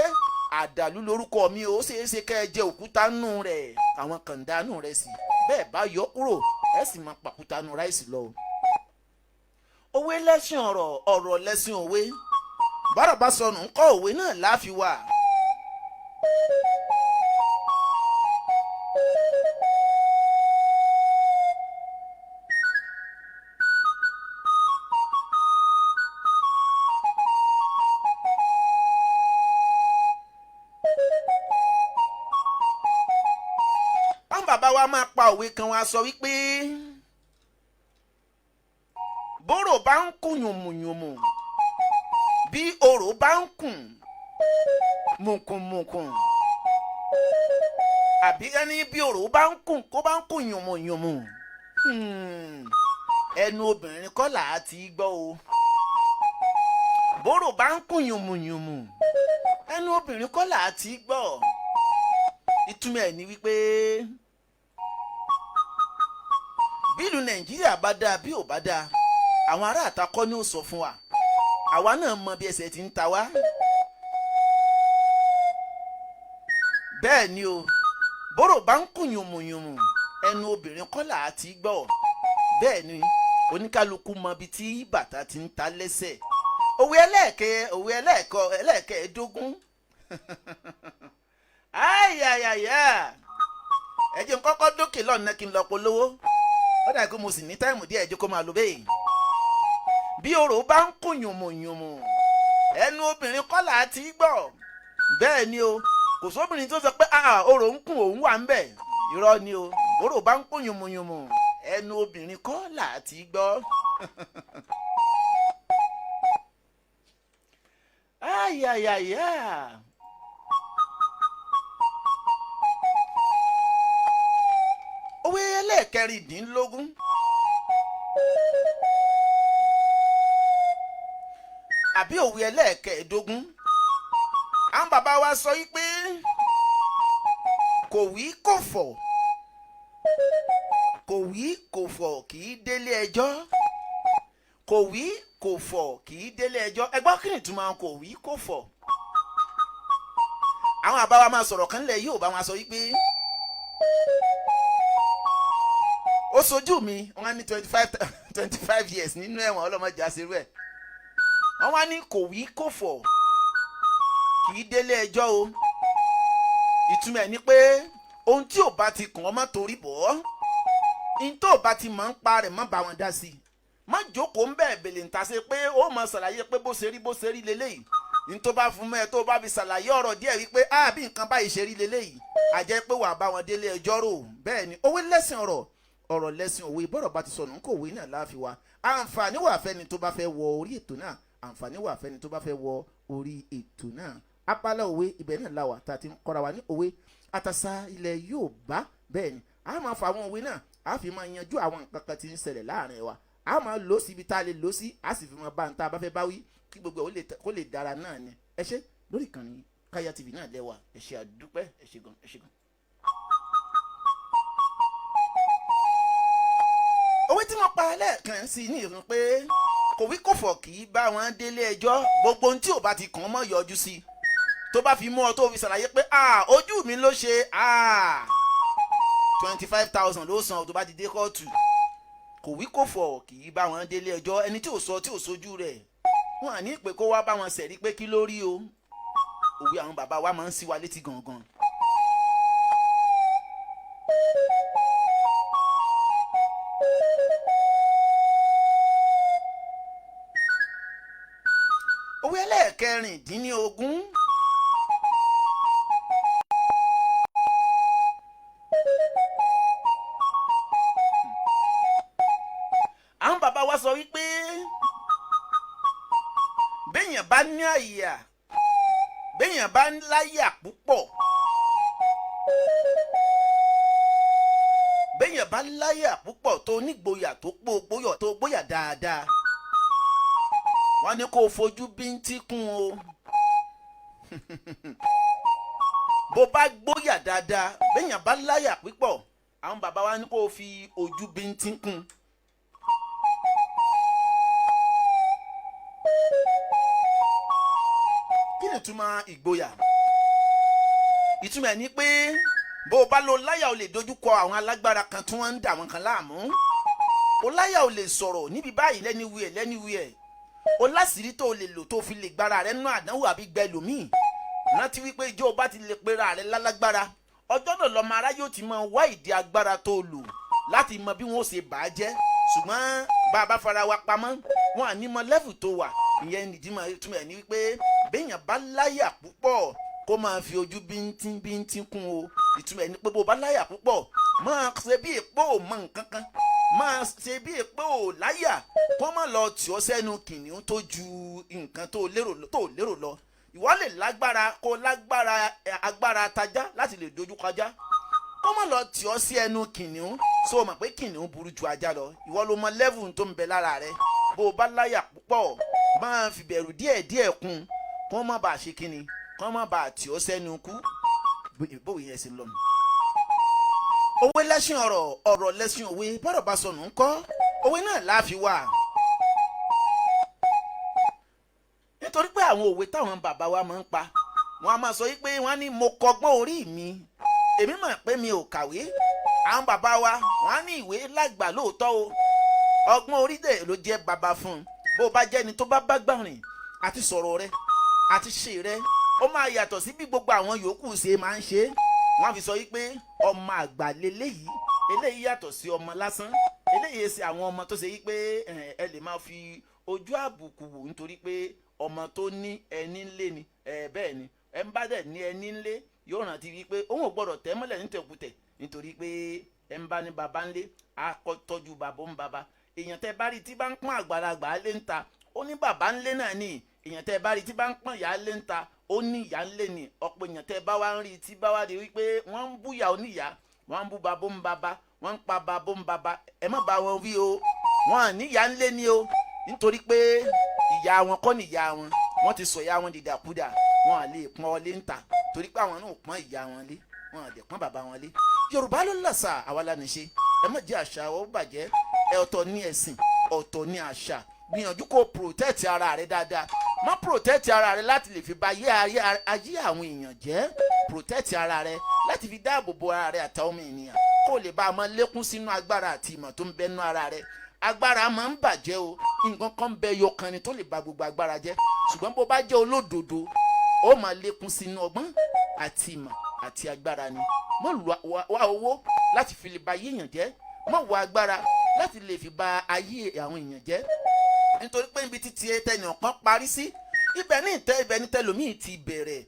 àdàlú lórúkọ mi. Ó ṣeé ṣe kẹ́ ẹ jẹ òkúta nù rẹ̀, àwọn kàńdá nù rẹ̀ sí. Bẹ́ẹ̀ bá yọ kúrò, ẹ sì máa pàkúta nù ráìsì lọ. Òwe lẹ́sìn ọ̀rọ̀, ọ̀rọ̀ lẹ́sìn òwe. Bọ́rọ̀ bá sọnù, ńkọ́ òwe náà láfi wà. Báwọn bàbá wa máa pa òwe kan, wá sọ wípé bóró bá ń kùn yùmùyùmù, bí orò bá ń kùn mùkùnmùkùn, àbí ẹni bí orò bá ń kùn, kó bá ń kùn yùmùyùmù, ẹnu obìnrin kọ́ là á ti gbọ́ o. Bóró bá ń kùn yùmùyùmù, ẹnu obìnrin kọ́ là á ti gbọ́. Ìtumọ̀ ẹ̀ ni wípé Bí ìlú Nàìjíríà bá dáa, bí ò bá dáa, àwọn ará àtakọ́ ni ó sọ fún wa. Àwa náà mọ bí ẹsẹ̀ ti ń ta wá. Bẹ́ẹ̀ ni o, bóró bá ń kùn yùmùyùmù, ẹnu obìnrin kọ́ là á ti gbọ́. Bẹ́ẹ̀ ni, oníkálukú mọ ibi tí bàtà ti ń ta lẹ́sẹ̀. Òwe ẹlẹ́ẹ̀kẹ́ẹ̀dógún. Ayayaya, ẹ jẹ́ n kọ́kọ́ dókè lọ́nà kí n lọ polówó. Ó dà pé mo sì ní time díẹ̀, jẹ́ kó máa lọ bẹ́ẹ̀. Bí orò bá ń kùn yùmùyùmù, ẹnu obìnrin kọ́ là á ti gbọ́. Bẹ́ẹ̀ ni o, kò sóbìnrin tó sọ pé, "Ah, orò ń kùn," òun wà ń bẹ̀. Irọ́ ni o. Orò bá ń kùn yùmùyùmù, ẹnu obìnrin kọ́ là á ti gbọ́. Ayayaya. Òwe ẹlẹ́ẹ̀kẹrìndínlógún àbí òwe ẹlẹ́ẹ̀kẹẹ̀dógún. Àwọn bàbá wa sọ yí pé kò wí kò fọ̀, kò wí kò fọ̀ kì í délé ẹjọ́. Kò wí kò fọ̀ kì í délé ẹjọ́. Ẹgbọ́n, kí ni ìtumọ̀ kò wí kò fọ̀? Àwọn bàbá wa máa sọ̀rọ̀ kan lẹ̀ yóò bá wọn sọ yí pé ó sojú mi. Wọ́n á ní 25 years nínú ẹ̀wọ̀n, ọlọ́mọdé àṣírú ẹ̀. Wọ́n wá ní kò wí kò fọ̀ kì í délé ẹjọ́ o. Ìtumọ̀ ẹ̀ ni pé ohun tí ò bá ti kàn ọ́, má torí bọ̀ ọ́. Ohun tó bá ti mọ̀ ń pa rẹ̀, má bá wọn dá sí i. Má jókòó ń bẹ́ẹ̀ bèlè ń ta ṣe pé ó mọ ṣàlàyé pé bó ṣe rí, bó ṣe rí leléyìí. Ní tó bá fún mọ́ ẹ, tó bá fi ṣàlàyé ọ̀rọ̀ díẹ̀ wípé á bí nǹkan báyìí ṣe rí leléyìí, àjẹ́ pé wàá bá wọn délé ẹjọ́ rò. Bẹ́ẹ̀ ni, òwe lẹ́sìn ọ̀rọ̀, ọ̀rọ̀ lẹ́sìn òwe. Bọ́rọ̀ bá ti sọnù, ń kò wé náà láàfin wa. Àǹfààní wà fẹ́ni tó bá fẹ́ wọ orí ètò náà. Àǹfààní wà fẹ́ni tó bá fẹ́ wọ orí ètò náà. Apálẹ̀ òwe, ibẹ̀ náà la wà tá a ti ń kọ́ra wa ní òwe àtàṣà ilẹ̀ Yorùbá. Bẹ́ẹ̀ ni, a máa fa àwọn òwe náà, a fi máa yanjú àwọn nǹkan kan tí ń ṣẹlẹ̀ láàrin wa. A máa lò sí ibi tá a lè lò sí, a sì fi máa bá ń tá a bá fẹ́ bá wí, kí gbogbo ẹ̀ kó lè dára náà ni. Ẹ ṣé, lórí ìkànnì Kaya TV náà lẹ́wà. Ẹ ṣé, àdúpẹ́. Ẹ ṣé gan, ẹ ṣé gan. Òwe tí mo pa lẹ́ẹ̀kan sí ní ìrún pé kò wí kò fọ̀ kì í bá wọn délé ẹjọ́. Gbogbo ohun tí ò bá ti kàn mọ́ yọjú sí i. Tó bá fi mú ọ tó fi ṣàlàyé pé, "Ah, ojú mi ló ṣe," 25,000 ló san tó bá ti dé kóòtù. Kò wí kò fọ̀ kì í bá wọn délé ẹjọ́. Ẹni tí ò sọ, tí ò sójú rẹ̀, wọn à ní pé kó wá bá wọn sẹ̀rí pé kí ló rí o. Òwe àwọn bàbá wa máa ń sí wa létí gangan. Òwe ẹlẹ́ẹ̀kẹrìndínlógún. Àwọn bàbá wa sọ wípé béèyàn bá ní àyà, béèyàn bá láyà púpọ̀, béèyàn bá láyà púpọ̀, tó nígboyà, tó pò gbóyà, tó gbóyà dáadáa, wọ́n ní kó o fojú bíntín kún o. Bó bá gbóyà dáadáa, béèyàn bá láyà púpọ̀, àwọn bàbá wa ní kó o fi ojú bíntín kún. Kí ni ìtumọ̀ ìgboyà? Ìtumọ̀ ẹ̀ ni pé bó o bá lo láyà, o lè dojú kọ àwọn alágbára kan tí wọ́n ń dà wọ́n kan láàmú. O láyà, o lè sọ̀rọ̀ níbi báyìí, lẹ́niwíẹ̀ lẹ́niwíẹ̀. O láṣìírí tó o lè lò tó o fi lè gbára rẹ nínú àdánwò àbí gbẹlòmíì. Rántí wípé ijó o bá ti lè pera rẹ lálágbára, ọjọ́ náà lọ́mọ ará yóò ti máa wá ìdí agbára tó o lò láti mọ bí wọ́n ó ṣe bà á jẹ́. Ṣùgbọ́n bá a bá fara wa pamọ́, wọn à ní mọ level tó wà. Ìyẹn nìdí máa túmọ̀ ẹ̀ ní wípé béèyàn bá láyà púpọ̀, kó máa fi ojú bíntín bíntín kún o. Ìtumọ̀ ẹ̀ ní pé bó o bá láyà púpọ̀, máa ṣe bí èpò ò mọ nǹkan kan, máa ṣe bí èpò ò láyà, kó má lọ tì ọ́ sẹ́nu kìnìún tó ju nǹkan tó lérò lọ. Ìwọ lè lágbára, kó lágbára agbára tajá láti lè dojú kọjá, kó má lọ tì ọ́ sí ẹnu kìnìún. So o mọ̀ pé kìnìún burú ju ajá lọ. Ìwọ ló mọ level tó ń bẹ lára rẹ. Bó o bá láyà púpọ̀, máa fi bẹ̀rù díẹ̀díẹ̀ kún, kó má bàa ṣe kíni, kó má bàa tì ọ́ sẹ́nu kú. Bóyá yẹn ṣe lọ. Òwe lẹ́sìn ọ̀rọ̀, ọ̀rọ̀ lẹ́sìn òwe. Bọ́rọ̀ bá sọnù ńkọ́, òwe náà láàfin wà. Nítorí pé àwọn òwe táwọn bàbá wa máa ń pa, wọn a máa sọ wípé wọn á ní, "Mo kọgbọ́n orí mi, èmi mọ̀ pé mi ò kàwé." Àwọn bàbá wa, wọn á ní ìwé lágbà lóòótọ́ o, ọgbọ́n orí dẹ̀ ló jẹ́ bàbá fún un. Bó o bá jẹ́ni tó bá bá gbà rìn, àti sọ̀rọ̀ rẹ àti ṣe rẹ, ó máa yàtọ̀ sí bí gbogbo àwọn yòókù ṣe máa ń ṣe. Wọ́n á fi sọ wípé ọmọ àgbà leléyìí, eléyìí yàtọ̀ sí ọmọ lásán, eléyìí ṣe àwọn ọmọ tó ṣe wípé ẹ lè máa fi ojú àbùkù wò, nítorí pé ọmọ tó ní ẹni ńlé ni. Ẹ bẹ́ẹ̀ ni, ẹ ń bá dẹ̀ ní ẹni ńlé, yóò rántí wípé òun ò gbọ́dọ̀ tẹ́ mọ́lẹ̀ nítẹ̀kùtẹ̀, nítorí pé ẹ ń bá ní baba ńlé, akọ́tọ́jú bàbá ń baba. Èèyàn tẹ́ bá rí tí bá ń pọ́n àgbàlagbà lé ń ta, ó ní bàbá ńlé náà ni. Èèyàn tẹ́ bá rí tí bá ń pọ́n ìyá lé ń ta, ó ní ìyá ńlé ni. Ọ̀pọ̀ èèyàn tẹ́ bá wá ń rí tí bá wá rí wípé wọ́n ń búyà oníyà, wọ́n ń bú babó ń baba, wọ́n ń pa babó ń baba, ẹ má bá wọn wí o, wọ́n à níyà ńlé ni o, nítorí pé ìyá wọn kọ́ níyà wọn. Wọ́n ti sọ ìyá wọn dìdàkudà. Wọn à lè pọ́n ọ lé ń ta, torí pé àwọn náà pọ́n ìyá wọn lé, wọn à lè pọ́n bàbá wọn lé. Yorùbá ló làṣà, àwa la níṣe. Ẹ má jẹ́ àṣà ó bàjẹ́. Ẹ ọ̀tọ̀ ní ẹ̀sìn, ọ̀tọ̀ ní àṣà. Gbìyànjú kó protect ara rẹ dáadáa. Má protect ara rẹ láti lè fi ba ayé àwọn èèyàn jẹ́. Protect ara rẹ láti fi dáàbò bo ara rẹ àtàwọn ọmọ ènìyàn, kó lè bá a máa lékún sínú agbára àti ìmọ̀ tó ń bẹ nínú ara rẹ. Agbára máa ń bàjẹ́ o. Nǹkan kan bẹ yọkan ni tó lè ba gbogbo agbára jẹ́. Ṣùgbọ́n bó bá jẹ́ olódodo, ó máa lékún sínú ọgbọ́n àti ìmọ̀ àti agbára ni. Má wá owó láti fi lè ba ayé èèyàn jẹ́. Má wá agbára láti lè fi ba ayé àwọn èèyàn jẹ́, nítorí pé níbi títí tẹnìyàn kan parí sí, ibẹ̀ ní ìtẹ́, ibẹ̀ ní tẹlòmíì ti bẹ̀rẹ̀.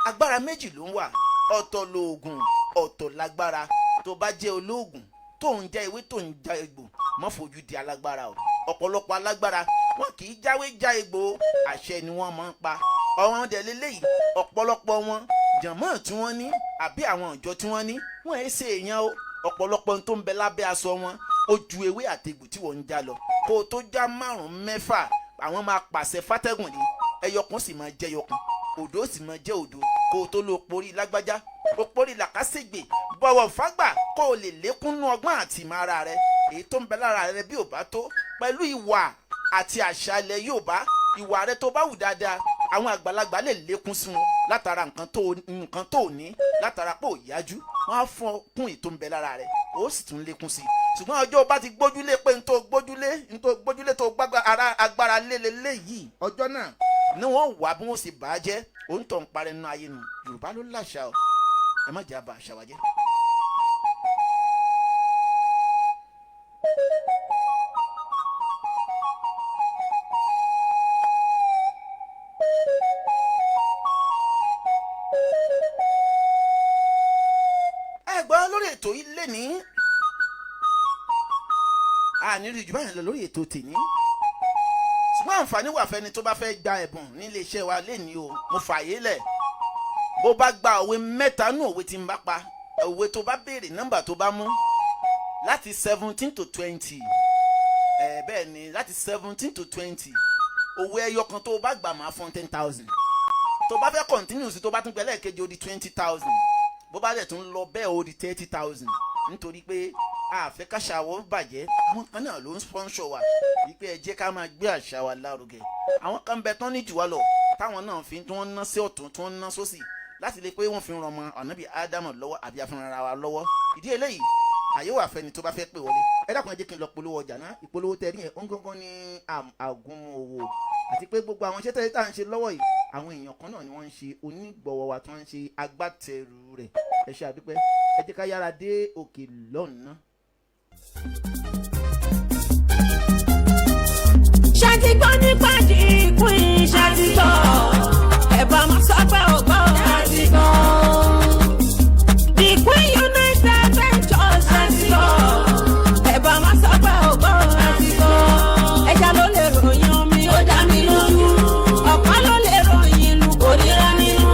Agbára méjì ló ń wà: ọ̀tọ̀ lóògùn, ọ̀tọ̀ lágbára. Tó bá jẹ́ olóògùn tó ń jẹ́ ewé, tó ń já egbò, má fojú di alágbára o. Ọ̀pọ̀lọpọ̀ alágbára, wọn kì í jáwé já egbò, àṣẹ ni wọ́n máa ń pa. Ọ̀wọ́n dẹ̀ lélẹ́yìí, ọ̀pọ̀lọpọ̀ wọn, jàmọ́ tí wọ́n ní àbí àwọn ìjọ tí wọ́n ní, wọ́n ẹ̀ ṣe èèyàn o. Ọ̀pọ̀lọpọ̀ tó ń bẹ lábẹ́ aṣọ wọn, ó ju ewé àtegbò tí wọ́n ń já lọ. Kó o tó já márùn-ún, mẹ́fà, àwọn máa pàṣẹ fátẹ́gùn ni. Ẹyọkùn sì máa jẹ́ yọkùn, òdò sì máa jẹ́ òdò. Kó o tó lo porí lágbájá, o porí làkàṣègbè. Bọ̀wọ̀ fágbà kó o lè lékúnnú ọgbọ́n àti ìmọ̀ ara rẹ. Èyí tó ń bẹ lára rẹ bí ò bá tó pẹ̀lú ìwà àti àṣà ilẹ̀ Yorùbá, ìwà rẹ tó bá wù dáadáa, àwọn àgbàlagbà lè lékún sí wọn látara nǹkan tó ní, látara pé ò yájú, wọn á fún ọ kún èyí tó ń bẹ lára rẹ, ó sì tún lékún sí i. Ṣùgbọ́n ọjọ́ bá ti gbójúlé pé n tó gbójúlé tó gbágbá ara agbára lélẹ́lẹ́ ọjọ́ náà ni wọ́n wà bí wọ́n sì bà á jẹ́, òun tó ń parẹ́ nínú ayé nu. Yorùbá ló láṣà o, ẹ má jẹ́ àbá àṣà wa jẹ́. Ẹ gbọ́, lórí ètò yìí lé ní àní rí jù báyìí lọ lórí ètò tèmi, ṣùgbọ́n àǹfààní wà fẹ́ni tó bá fẹ́ gba ẹ̀bùn nílé iṣẹ́ wa lénìí o. Mo fààyè lẹ̀. Bó bá gba òwe mẹ́ta nù òwe tí ń bá pa, òwe tó bá béèrè, nọ́mbà tó bá mú láti 17 to 20, ẹ bẹ́ẹ̀ ni, láti 17 to 20, òwe ẹyọ kan tó bá gbà, máa fún 10,000. Tó bá fẹ́ continue sí, tó bá tún gbẹ lẹ́ẹ̀kejì, ó di 20,000. Bó bá dẹ̀ tún lọ bẹ́ẹ̀, ó di 30,000, nítorí pé àfẹ́ káṣà wọ́n bàjẹ́. Àwọn kan náà ló ń sponsor wa wípé ẹ jẹ́ ká máa gbé àṣà wa lárugẹ. Àwọn kan bẹ tán ní jù wá lọ, táwọn náà fi tí wọ́n ná sí ọ̀tún, tí wọ́n ná sósì, láti lè pé wọ́n fi ń ran ọmọ ànábì Ádámù lọ́wọ́ àbí àfihàn ara wa lọ́wọ́. Ìdí eléyìí, àyè wà fẹ́ni tó bá fẹ́ pè wọlé. Ẹ dákun, ẹ jẹ́ kí n lọ polówó ọjà náà. Ìpolówó tẹ rí yẹn, ó ń gángan ní àgúnmu òwò, àti pé gbogbo àwọn iṣẹ́ tẹ́lẹ̀ tá à ń ṣe lọ́wọ́ yìí, àwọn èèyàn kan náà ni wọ́n ń ṣe onígbọ̀wọ́ wa, tí wọ́n ń ṣe agbátẹrù rẹ̀. Ẹ ṣe àdúpẹ́. Ẹ jẹ́ ká yára dé òkè lọ́nà. Ṣé ti gbọ́ nípa The Queen? Ṣé ti gbọ́? Ẹ bá máa sọ pé ò gbọ́. Ṣé ti gbọ́? The Queen United Ventures. Ṣé ti gbọ́? Ẹ bá máa sọ pé ò gbọ́. Ṣé ti gbọ́? Ẹja ló lè ròyìn omi, ó dá mi lójú. Ọ̀pá ló lè ròyìn ìlú, kò nira nínú.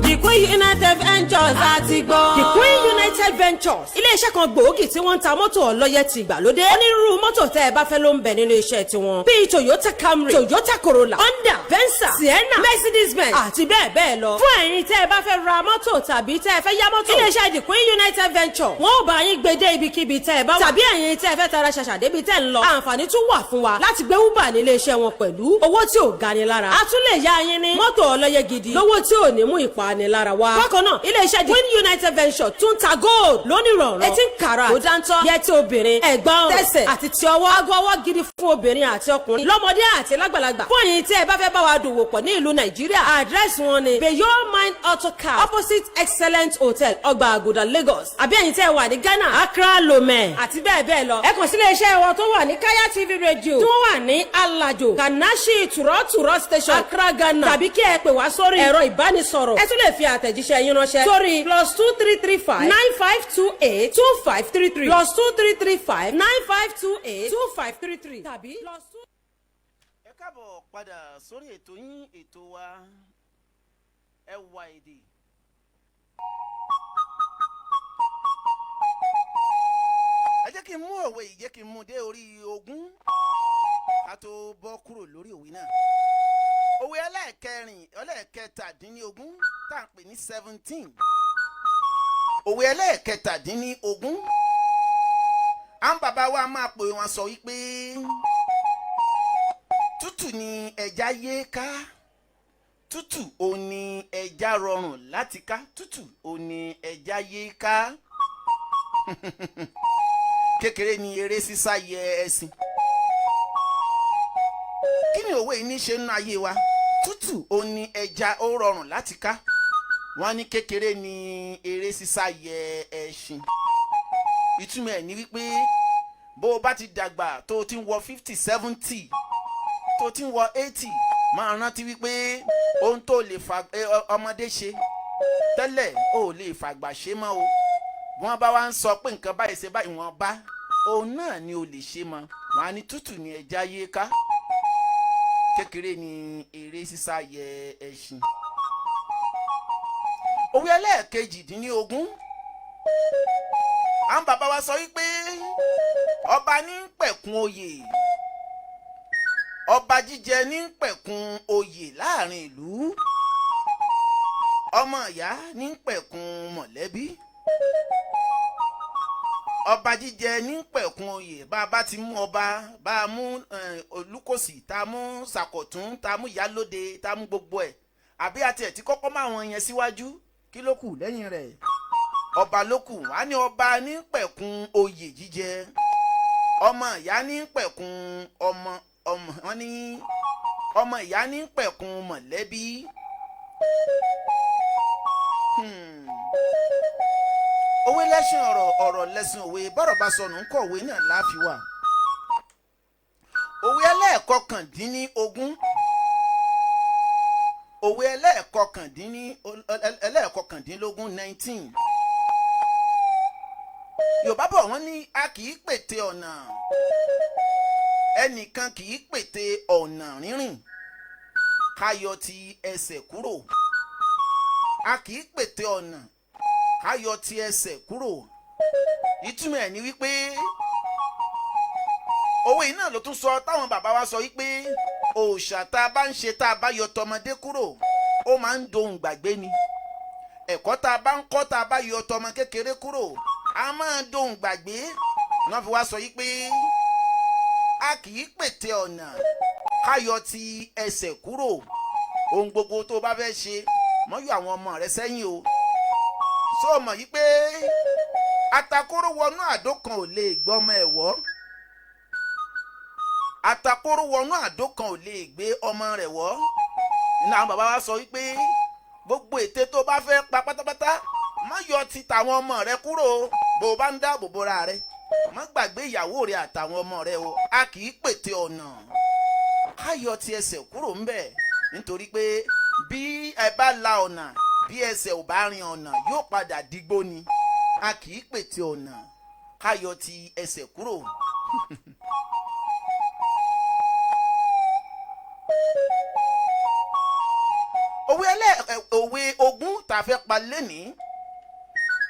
The Queen United Ventures, a ti gbọ́. The Queen United. Ventures, iléeṣẹ́ kan gbòógì tí wọ́n ń ta mọ́tò ọlọ́yẹ ti ìgbàlódé. Onírúurú mọ́tò tẹ́ ẹ bá fẹ́ ló ń bẹ nínú iṣẹ́ tiwọn, bíi Toyota Camry, Toyota Corolla, Honda, Venza, Sienna, Mercedes Benz àti bẹ́ẹ̀ bẹ́ẹ̀ lọ. Fún ẹ̀yin tẹ́ ẹ bá fẹ́ ra mọ́tò tàbí tẹ́ ẹ fẹ́ yá mọ́tò, iléeṣẹ́ The Queen United Venture, wọ́n ò bá yín gbé dé ibikíbi tẹ́ ẹ bá wà. Tàbí ẹ̀yin tẹ́ ẹ fẹ́ tara ṣàṣà débi tẹ́ ń lọ, àǹfààní tún wà fún wa láti gbé Uber nílé iṣẹ́ wọn pẹ̀lú owó tí ò gani lára. A tún lè yá yín ní mọ́tò ọlọ́yẹ gidi lówó tí ò ní mú ìpanilára wá. Bákan náà, iléeṣẹ́ The Queen United Venture tún ta gold lónìrànràn, 18 karat tó dáńtọ́, yẹtí obìnrin, ẹ̀gbọ́n tẹsẹ̀ àti ti ọwọ́, aago ọwọ́ gidi fún obìnrin àti ọkùnrin, lọ́mọdé àti lágbàlagbà. Fún ẹ̀yin tí ẹ bá fẹ́ bá wa dòwò pọ̀ ní ìlú Nàìjíríà, àdírẹ́sì wọn ni Bayo Mind Auto Car, opposite Excellent Hotel, Ọgbà Àgùdà, Lagos. Àbí ẹ̀yin tẹ́ ẹ wà ní Ghana, Accra, Lomé àti bẹ́ẹ̀ bẹ́ẹ̀ lọ, ẹ kàn sí iléeṣẹ́ wọn tó wà ní Kaya TV Radio tí wọ́n wà ní Alajo Kanashi Tùrọ̀tùrọ̀ Station, Accra, Ghana, tàbí kí ẹ pè wá sórí ẹ̀rọ ìbánisọ̀rọ̀. Ẹ tún lè fi àtẹ̀jíṣẹ́ yín ránṣẹ́ sórí +233 595 2825 33, +233 595 2825 33 tàbí +2. Ẹ káàbọ̀ padà sórí ètò yín, ètò wa, Ẹwà Èdè. Ẹ jẹ́ kí n mú òwe yìí, jẹ́ kí n mú dé orí 20 ká tó bọ́ kúrò lórí òwe náà. Òwe ẹlẹ́ẹ̀kẹrin, ẹlẹ́ẹ̀kẹtàdínlógún tá à ń pè ní 17. Òwe ẹlẹ́ẹ̀kẹtàdínlógún, à ń bàbá wa máa pè wọn sọ wípé tútù ni ẹja yé ká, tútù ò ní ẹja rọrùn láti ká, tútù ò ní ẹja yé ká, kékeré ni eré sísá yẹ ẹṣin. Kí ni òwe yìí ní ṣe nínú ayé wa? Tútù ò ní ẹja ó rọrùn láti ká, wọ́n ní kékeré ni eré sísá yẹ ẹṣin. Ìtumọ̀ ẹ̀ ní wípé bó o bá ti dàgbà, tó o ti ń wọ 50, 70, tó o ti ń wọ 80, máa rántí wípé ohun tó lè fa ọmọdé ṣe tẹ́lẹ̀, ó lè fàgbà ṣe mọ́ o. Bí wọ́n bá wá ń sọ pé nǹkan báyìí ṣe báyìí, wọ́n bá òun náà ni o lè ṣe mọ́. Wọ́n á ní tútù ni ẹja yé ká, kékeré ni eré sísá yẹ ẹṣin. Òwe ẹlẹ́ẹ̀kejìdínlógún, àwọn bàbá wa sọ wípé ọba ní ń pẹ̀kun oyè, ọba jíjẹ ní ń pẹ̀kun oyè láàrin ìlú, ọmọ ìyá ní ń pẹ̀kun mọ̀lẹ́bí. Ọba jíjẹ ní ń pẹ̀kun oyè. Bá a bá ti mú ọba, bá a mú Olúkòsì, tá a mú Sàkọ̀tún, tá a mú Ìyálóde, tá a mú gbogbo ẹ̀, àbí àti ẹ̀ tí kọ́kọ́ máa wọn yẹn síwájú, kí ló kù lẹ́yìn rẹ̀? Ọba ló kù. Wá ní ọba ní pẹ̀kun oyè jíjẹ, ọmọ ìyá ní pẹ̀kun ọmọ ọmọ, wọn ní ọmọ ìyá ní pẹ̀kun mọ̀lẹ́bí. Òwe lẹ́sìn ọ̀rọ̀, ọ̀rọ̀ lẹ́sìn òwe. Bọ́rọ̀ bá sọnù ń kọ̀wé náà láàfin wà. Òwe ẹlẹ́ẹ̀kọkàndínlógún, òwe ẹlẹ́ẹ̀kọkàndínlógún, 19. Yorùbá bọ̀, wọ́n ní a kì í pète ọ̀nà, ẹnìkan kì í pète ọ̀nà rírìn káyọ̀ ti ẹsẹ̀ kúrò. A kì í pète ọ̀nà káyọ̀ ti ẹsẹ̀ kúrò. Ìtumọ̀ ẹ̀ ni wípé òwe yìí náà ló tún sọ táwọn bàbá wa sọ wípé òòṣà tá a bá ń ṣe, tá a bá yọ tọmọdé kúrò, ó máa ń dohun gbàgbé ni. Ẹ̀kọ́ tá a bá ń kọ́, tá a bá yọ tọmọ kékeré kúrò, a máa dohun gbàgbé. Náà fi wá sọ yìí pé a kì í pète ọ̀nà káyọ ti ẹsẹ̀ kúrò. Ohun gbogbo tó o bá fẹ́ ṣe, mọ́yọ̀ àwọn ọmọ rẹ sẹ́yìn o. Sọ mọ̀ yìí pé atakóró wọnú àdó kan ò lè gbọ́ ọmọ ẹ̀ wọ́, atakóró wọnú àdó kan ò lè gbé ọmọ rẹ̀ wọ́. Nínú àwọn bàbá wa sọ wípé gbogbo ète tó bá fẹ́ pa pátápátá, má yọ ti tàwọn ọmọ rẹ kúrò. Bó o bá ń dáàbò bora rẹ, má gbàgbé ìyàwó rẹ àtàwọn ọmọ rẹ o. A kì í pète ọ̀nà ká yọ ti ẹsẹ̀ kúrò ńbẹ̀, nítorí pé bí ẹ bá la ọ̀nà, bí ẹsẹ̀ ò bá rin ọ̀nà, yóò padà digbó ni. A kì í pète ọ̀nà ká yọ ti ẹsẹ̀ kúrò. Òwe 20 tá a fẹ́ pa lénìí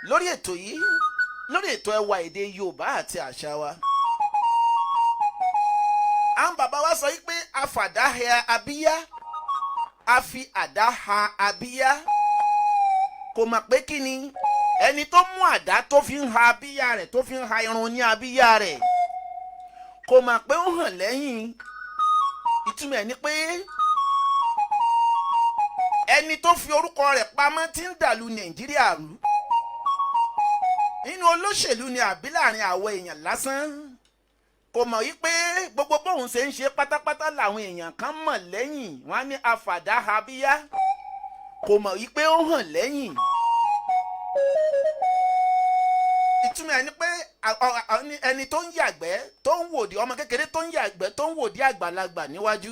lórí ètò yìí. Lórí ètò ẹwà èdè Yorùbá àti àṣà wa, àwọn bàbá wa sọ wípé afàdá ha abíyá, a fi àdá ha abíyá, kò mọ̀ pé kí ni ẹni tó mú àdá tó fi ń ha abíyá rẹ̀, tó fi ń ha irun ní abíyá rẹ̀, kò mọ̀ pé ó hàn lẹ́yìn. Ìtumọ̀ ẹ̀ ni pé ẹni tó fi orúkọ rẹ̀ pamọ́ tí ń dàlú Nàìjíríà rú nínú olóṣèlú ni àbí láàrin àwọn èèyàn lásán, kò mọ̀ wípé gbogbo bóun ṣe ń ṣe pátápátá làwọn èèyàn kan mọ̀ lẹ́yìn. Wọn á ní afàdá habíyá, kò mọ̀ wípé ó hàn lẹ́yìn. Ìtumọ̀ ẹ̀ ni pé ẹni tó ń yàgbẹ́ tó ń wòdì, ọmọ kékeré tó ń yàgbẹ́ tó ń wòdì àgbàlagbà níwájú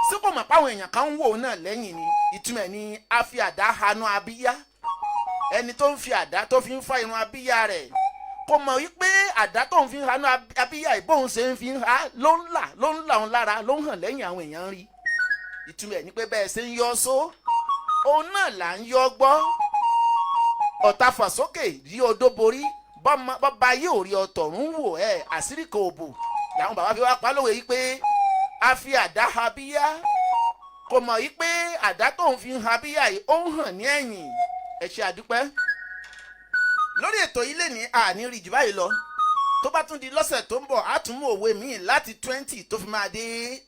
sí, kò mọ̀ páwọn èèyàn kan ń wò ó náà lẹ́yìn ni. Ìtumọ̀ ẹ̀ ni a fi àdá hanú abíyá. Ẹni tó ń fi àdá tó fi ń fa irun abíyá rẹ̀, kò mọ̀ wípé àdá tó ń fi hanú abíyá ìbóhùn ṣe ń fi ha ló ń là òun lára, ló ń hàn lẹ́yìn, àwọn èèyàn ń rí. Ìtumọ̀ ẹ̀ ni pé bẹ́ẹ̀ ṣe ń yọ só, òun náà là ń yọ gbọ́. Ọ̀tá fàsókè rí odó borí, bọ́ba yóò rí ọ̀tọ̀rún wò ẹ́, àṣírí kò bò. Làwọn bàbá fi wá pa lówe yìí pé a fi àdá ha bíyá, kò mọ̀ yìí pé àdá tó ń fi ha bíyá yìí, ó ń hàn ní ẹ̀yìn. Ẹ ṣe àdúpẹ́. Lórí ètò yìí lè ní àní rí jù báyìí lọ. Tó bá tún di lọ́sẹ̀ tó ń bọ̀, á tún mú òwe míì láti 20 tó fi máa dé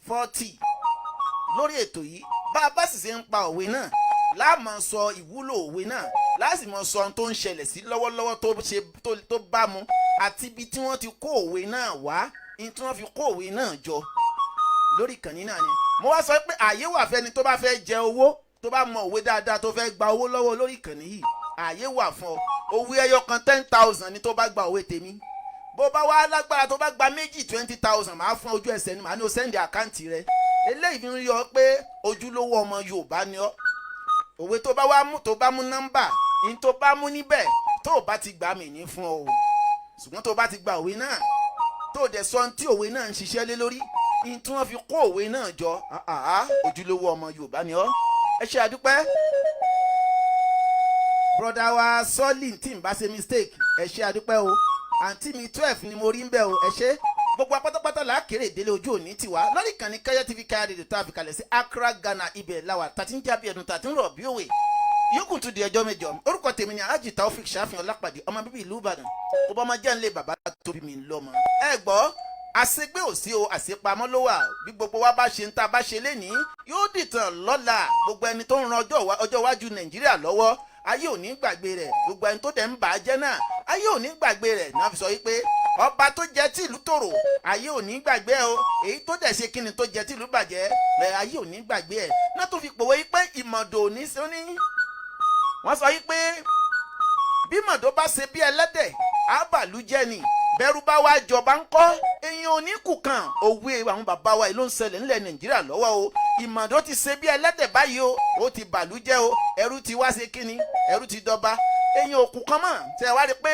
40 lórí ètò yìí. Bá a bá sì ṣe ń pa òwe náà, láàmú sọ ìwúlò òwe náà, láàsì mọ sọ ohun tó ń ṣẹlẹ̀ sí lọ́wọ́lọ́wọ́ tó ṣe tó bá mu, àti ibi tí wọ́n ti kó òwe náà wá ní, tí wọ́n fi kó òwe náà jọ lórí ìkànnì náà ni. Mo wá sọ pé ààyè wà fẹ́ni tó bá fẹ́ jẹ owó, tó bá mọ òwe dáadáa, tó fẹ́ gba owó lọ́wọ́ lórí ìkànnì yìí. Ààyè wà fún ọ. Òwe ẹyọ kan, 10,000 ni tó bá gba òwe tèmi. Bó bá wá lágbára, tó bá gba méjì, 20,000 máa fún ojú ẹsẹ̀ ni, màá ní o send account rẹ. Eléyìí fi ń rí ọ pé ojúlówó ọmọ Yorùbá ni ọ. Òwe tó bá wá mú, tó bá mú nọ́mbà ní, tó bá mú níbẹ̀, tó o bá ti gbà mí ní fún ọ o. Ṣùgbọ́n tó o bá ti gba òwe náà, tó o dẹ̀ sọ ohun tí òwe náà ń ṣiṣẹ́ lé lórí ní, tí wọ́n fi kó òwe náà jọ, ojúlówó ọmọ Yorùbá ni ọ. Ẹ ṣe àdúpẹ́. Brother wa sọ́ọ̀lì, tí n bá ṣe mistake, ẹ ṣe àdúpẹ́ o. Àǹtí mi 12 ni mo rí ń bẹ̀ o, ẹ ṣe. Gbogbo apátápátá là á kéré délé, ojú òní tiwa. Lórí ìkànnì Kẹ́yẹ́ TV, Káyà Rédíò tá a fi kalẹ̀ sí Accra, Ghana, ibẹ̀ làwà tàti ń jábí ẹ̀dùn tàti ń rọ̀ bí òwe. Yókùn tún di ẹjọ́ mẹ́jọ. Orúkọ tèmi ni Alhaji Taofik Ṣàfihàn Ọlápàdé, ọmọ bíbí ìlú Ìbàdàn. Kó bá ọmọ jẹ́ ńlẹ̀ bàbá tó bí mi lọ́mọ. Ẹ gbọ́, àṣegbé ò sí o, àṣepamọ́ ló wà. Bí gbogbo wa bá ṣe ń tá a bá ṣe lénìí, yóò dìtàn lọ́la. Gbogbo ẹni tó ń ran ọjọ́ iwájú Nàìjíríà lọ́wọ́, ayé ò ní gbàgbé rẹ̀. Gbogbo ẹni tó dẹ̀ ń bà á jẹ́ náà, ayé ò ní gbàgbé rẹ̀ náà. Fi sọ wípé ọba tó jẹ tí ìlú tòrò, ayé ò ní gbàgbé o. Èyí tó dẹ̀ ṣe kíni, tó jẹ tí ìlú bàjẹ́ ẹ̀, ayé ò ní gbàgbé ẹ̀ náà. Tó fi pòwe wípé ìmọ̀dò ò ní sí ní. Wọ́n sọ wípé bí mọ̀dó bá ṣe bí ẹlẹ́dẹ̀, àbàlú jẹ́ ni. Bẹ́rù bá wá jọba ń kọ́, èèyàn ò ní kù kan. Òwe àwọn bàbá wa yìí ló ń ṣẹlẹ̀ nílẹ̀ Nàìjíríà lọ́wọ́ o. Ìmọ̀dó ti ṣe bí ẹlẹ́dẹ̀ báyìí o, ó ti bàlú jẹ́ o. Ẹrú ti wá ṣe kíni, ẹrú ti dọba, èèyàn òkú kan mọ̀. Tẹ wá rí i pé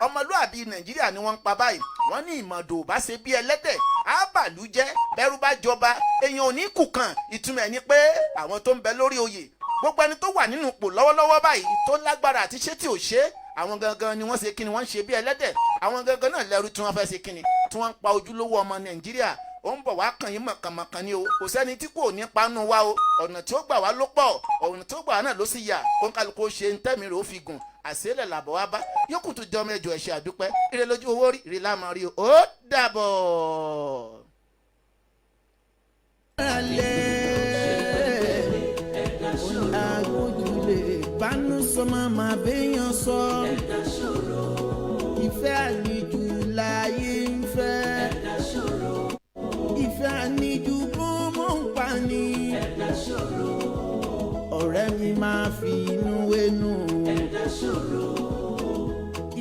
ọmọlúàbí Nàìjíríà ni wọ́n ń pa báyìí. Wọ́n ní ìmọ̀dò bá ṣe bí ẹlẹ́dẹ̀, àbàlú jẹ́. Bẹ́rù bá jọba, èèyàn ò ní kù kan. Ìtumọ̀ ẹ̀ ni pé àwọn tó ń bẹ lórí oyè, gbogbo ẹni tó wà nínú ipò lọ́wọ́lọ́wọ́ báyìí, tó lágbára àti ṣé tí ò ṣe, àwọn gangan ni wọ́n ṣe kíni, wọ́n ń ṣe bí ẹlẹ́dẹ̀. Àwọn gangan náà lẹ́rú tí wọ́n fẹ́ ṣe kíni, tí wọ́n ń pa ojúlówó ọmọ Nàìjíríà. Ó ń bọ̀ wá kàn yín mọ̀kànmọ̀kàn ni o. Kò sẹ́ni tí kò ní panu wa o. Ọ̀nà tí ó gbà wá ló pọ̀, ọ̀nà tí ó gbà wá náà ló sì yà. Kó ń kálukú ṣe ń tẹ́mi rò ó fi gùn àṣélẹ̀ làbọ̀ wá bá yókù tó jọmọ ẹjọ́. Ẹ̀ṣẹ̀ àdúpẹ́. Ire lójú owó rí, ire láàmú rí o. Ó dàbọ̀. Agbójúlé bánú sọmọ máa béèyàn sọ. Ìfẹ́ àníjù láyé ń fẹ́. Ìfẹ́ àníjù kó mọ̀ ń pa ni. Ọ̀rẹ́ mi máa fi inú wénú.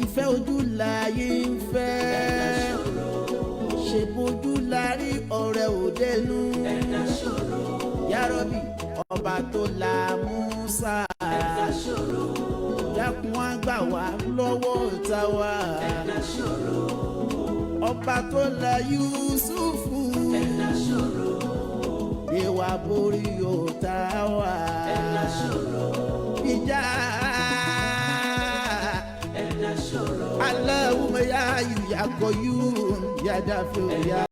Ìfẹ́ ojú láyé ń fẹ́. Ṣe bójú la rí, ọ̀rẹ́ òdenu. Yárọ́bì, ọba tó la Musa, dákun wá gbà wá lọ́wọ́ ọ̀tá wa. Ọba tó la Yusufu, gbé wa borí ọ̀tá wa. Ìjà. Yà kọyú, yà dáfẹ́, yà.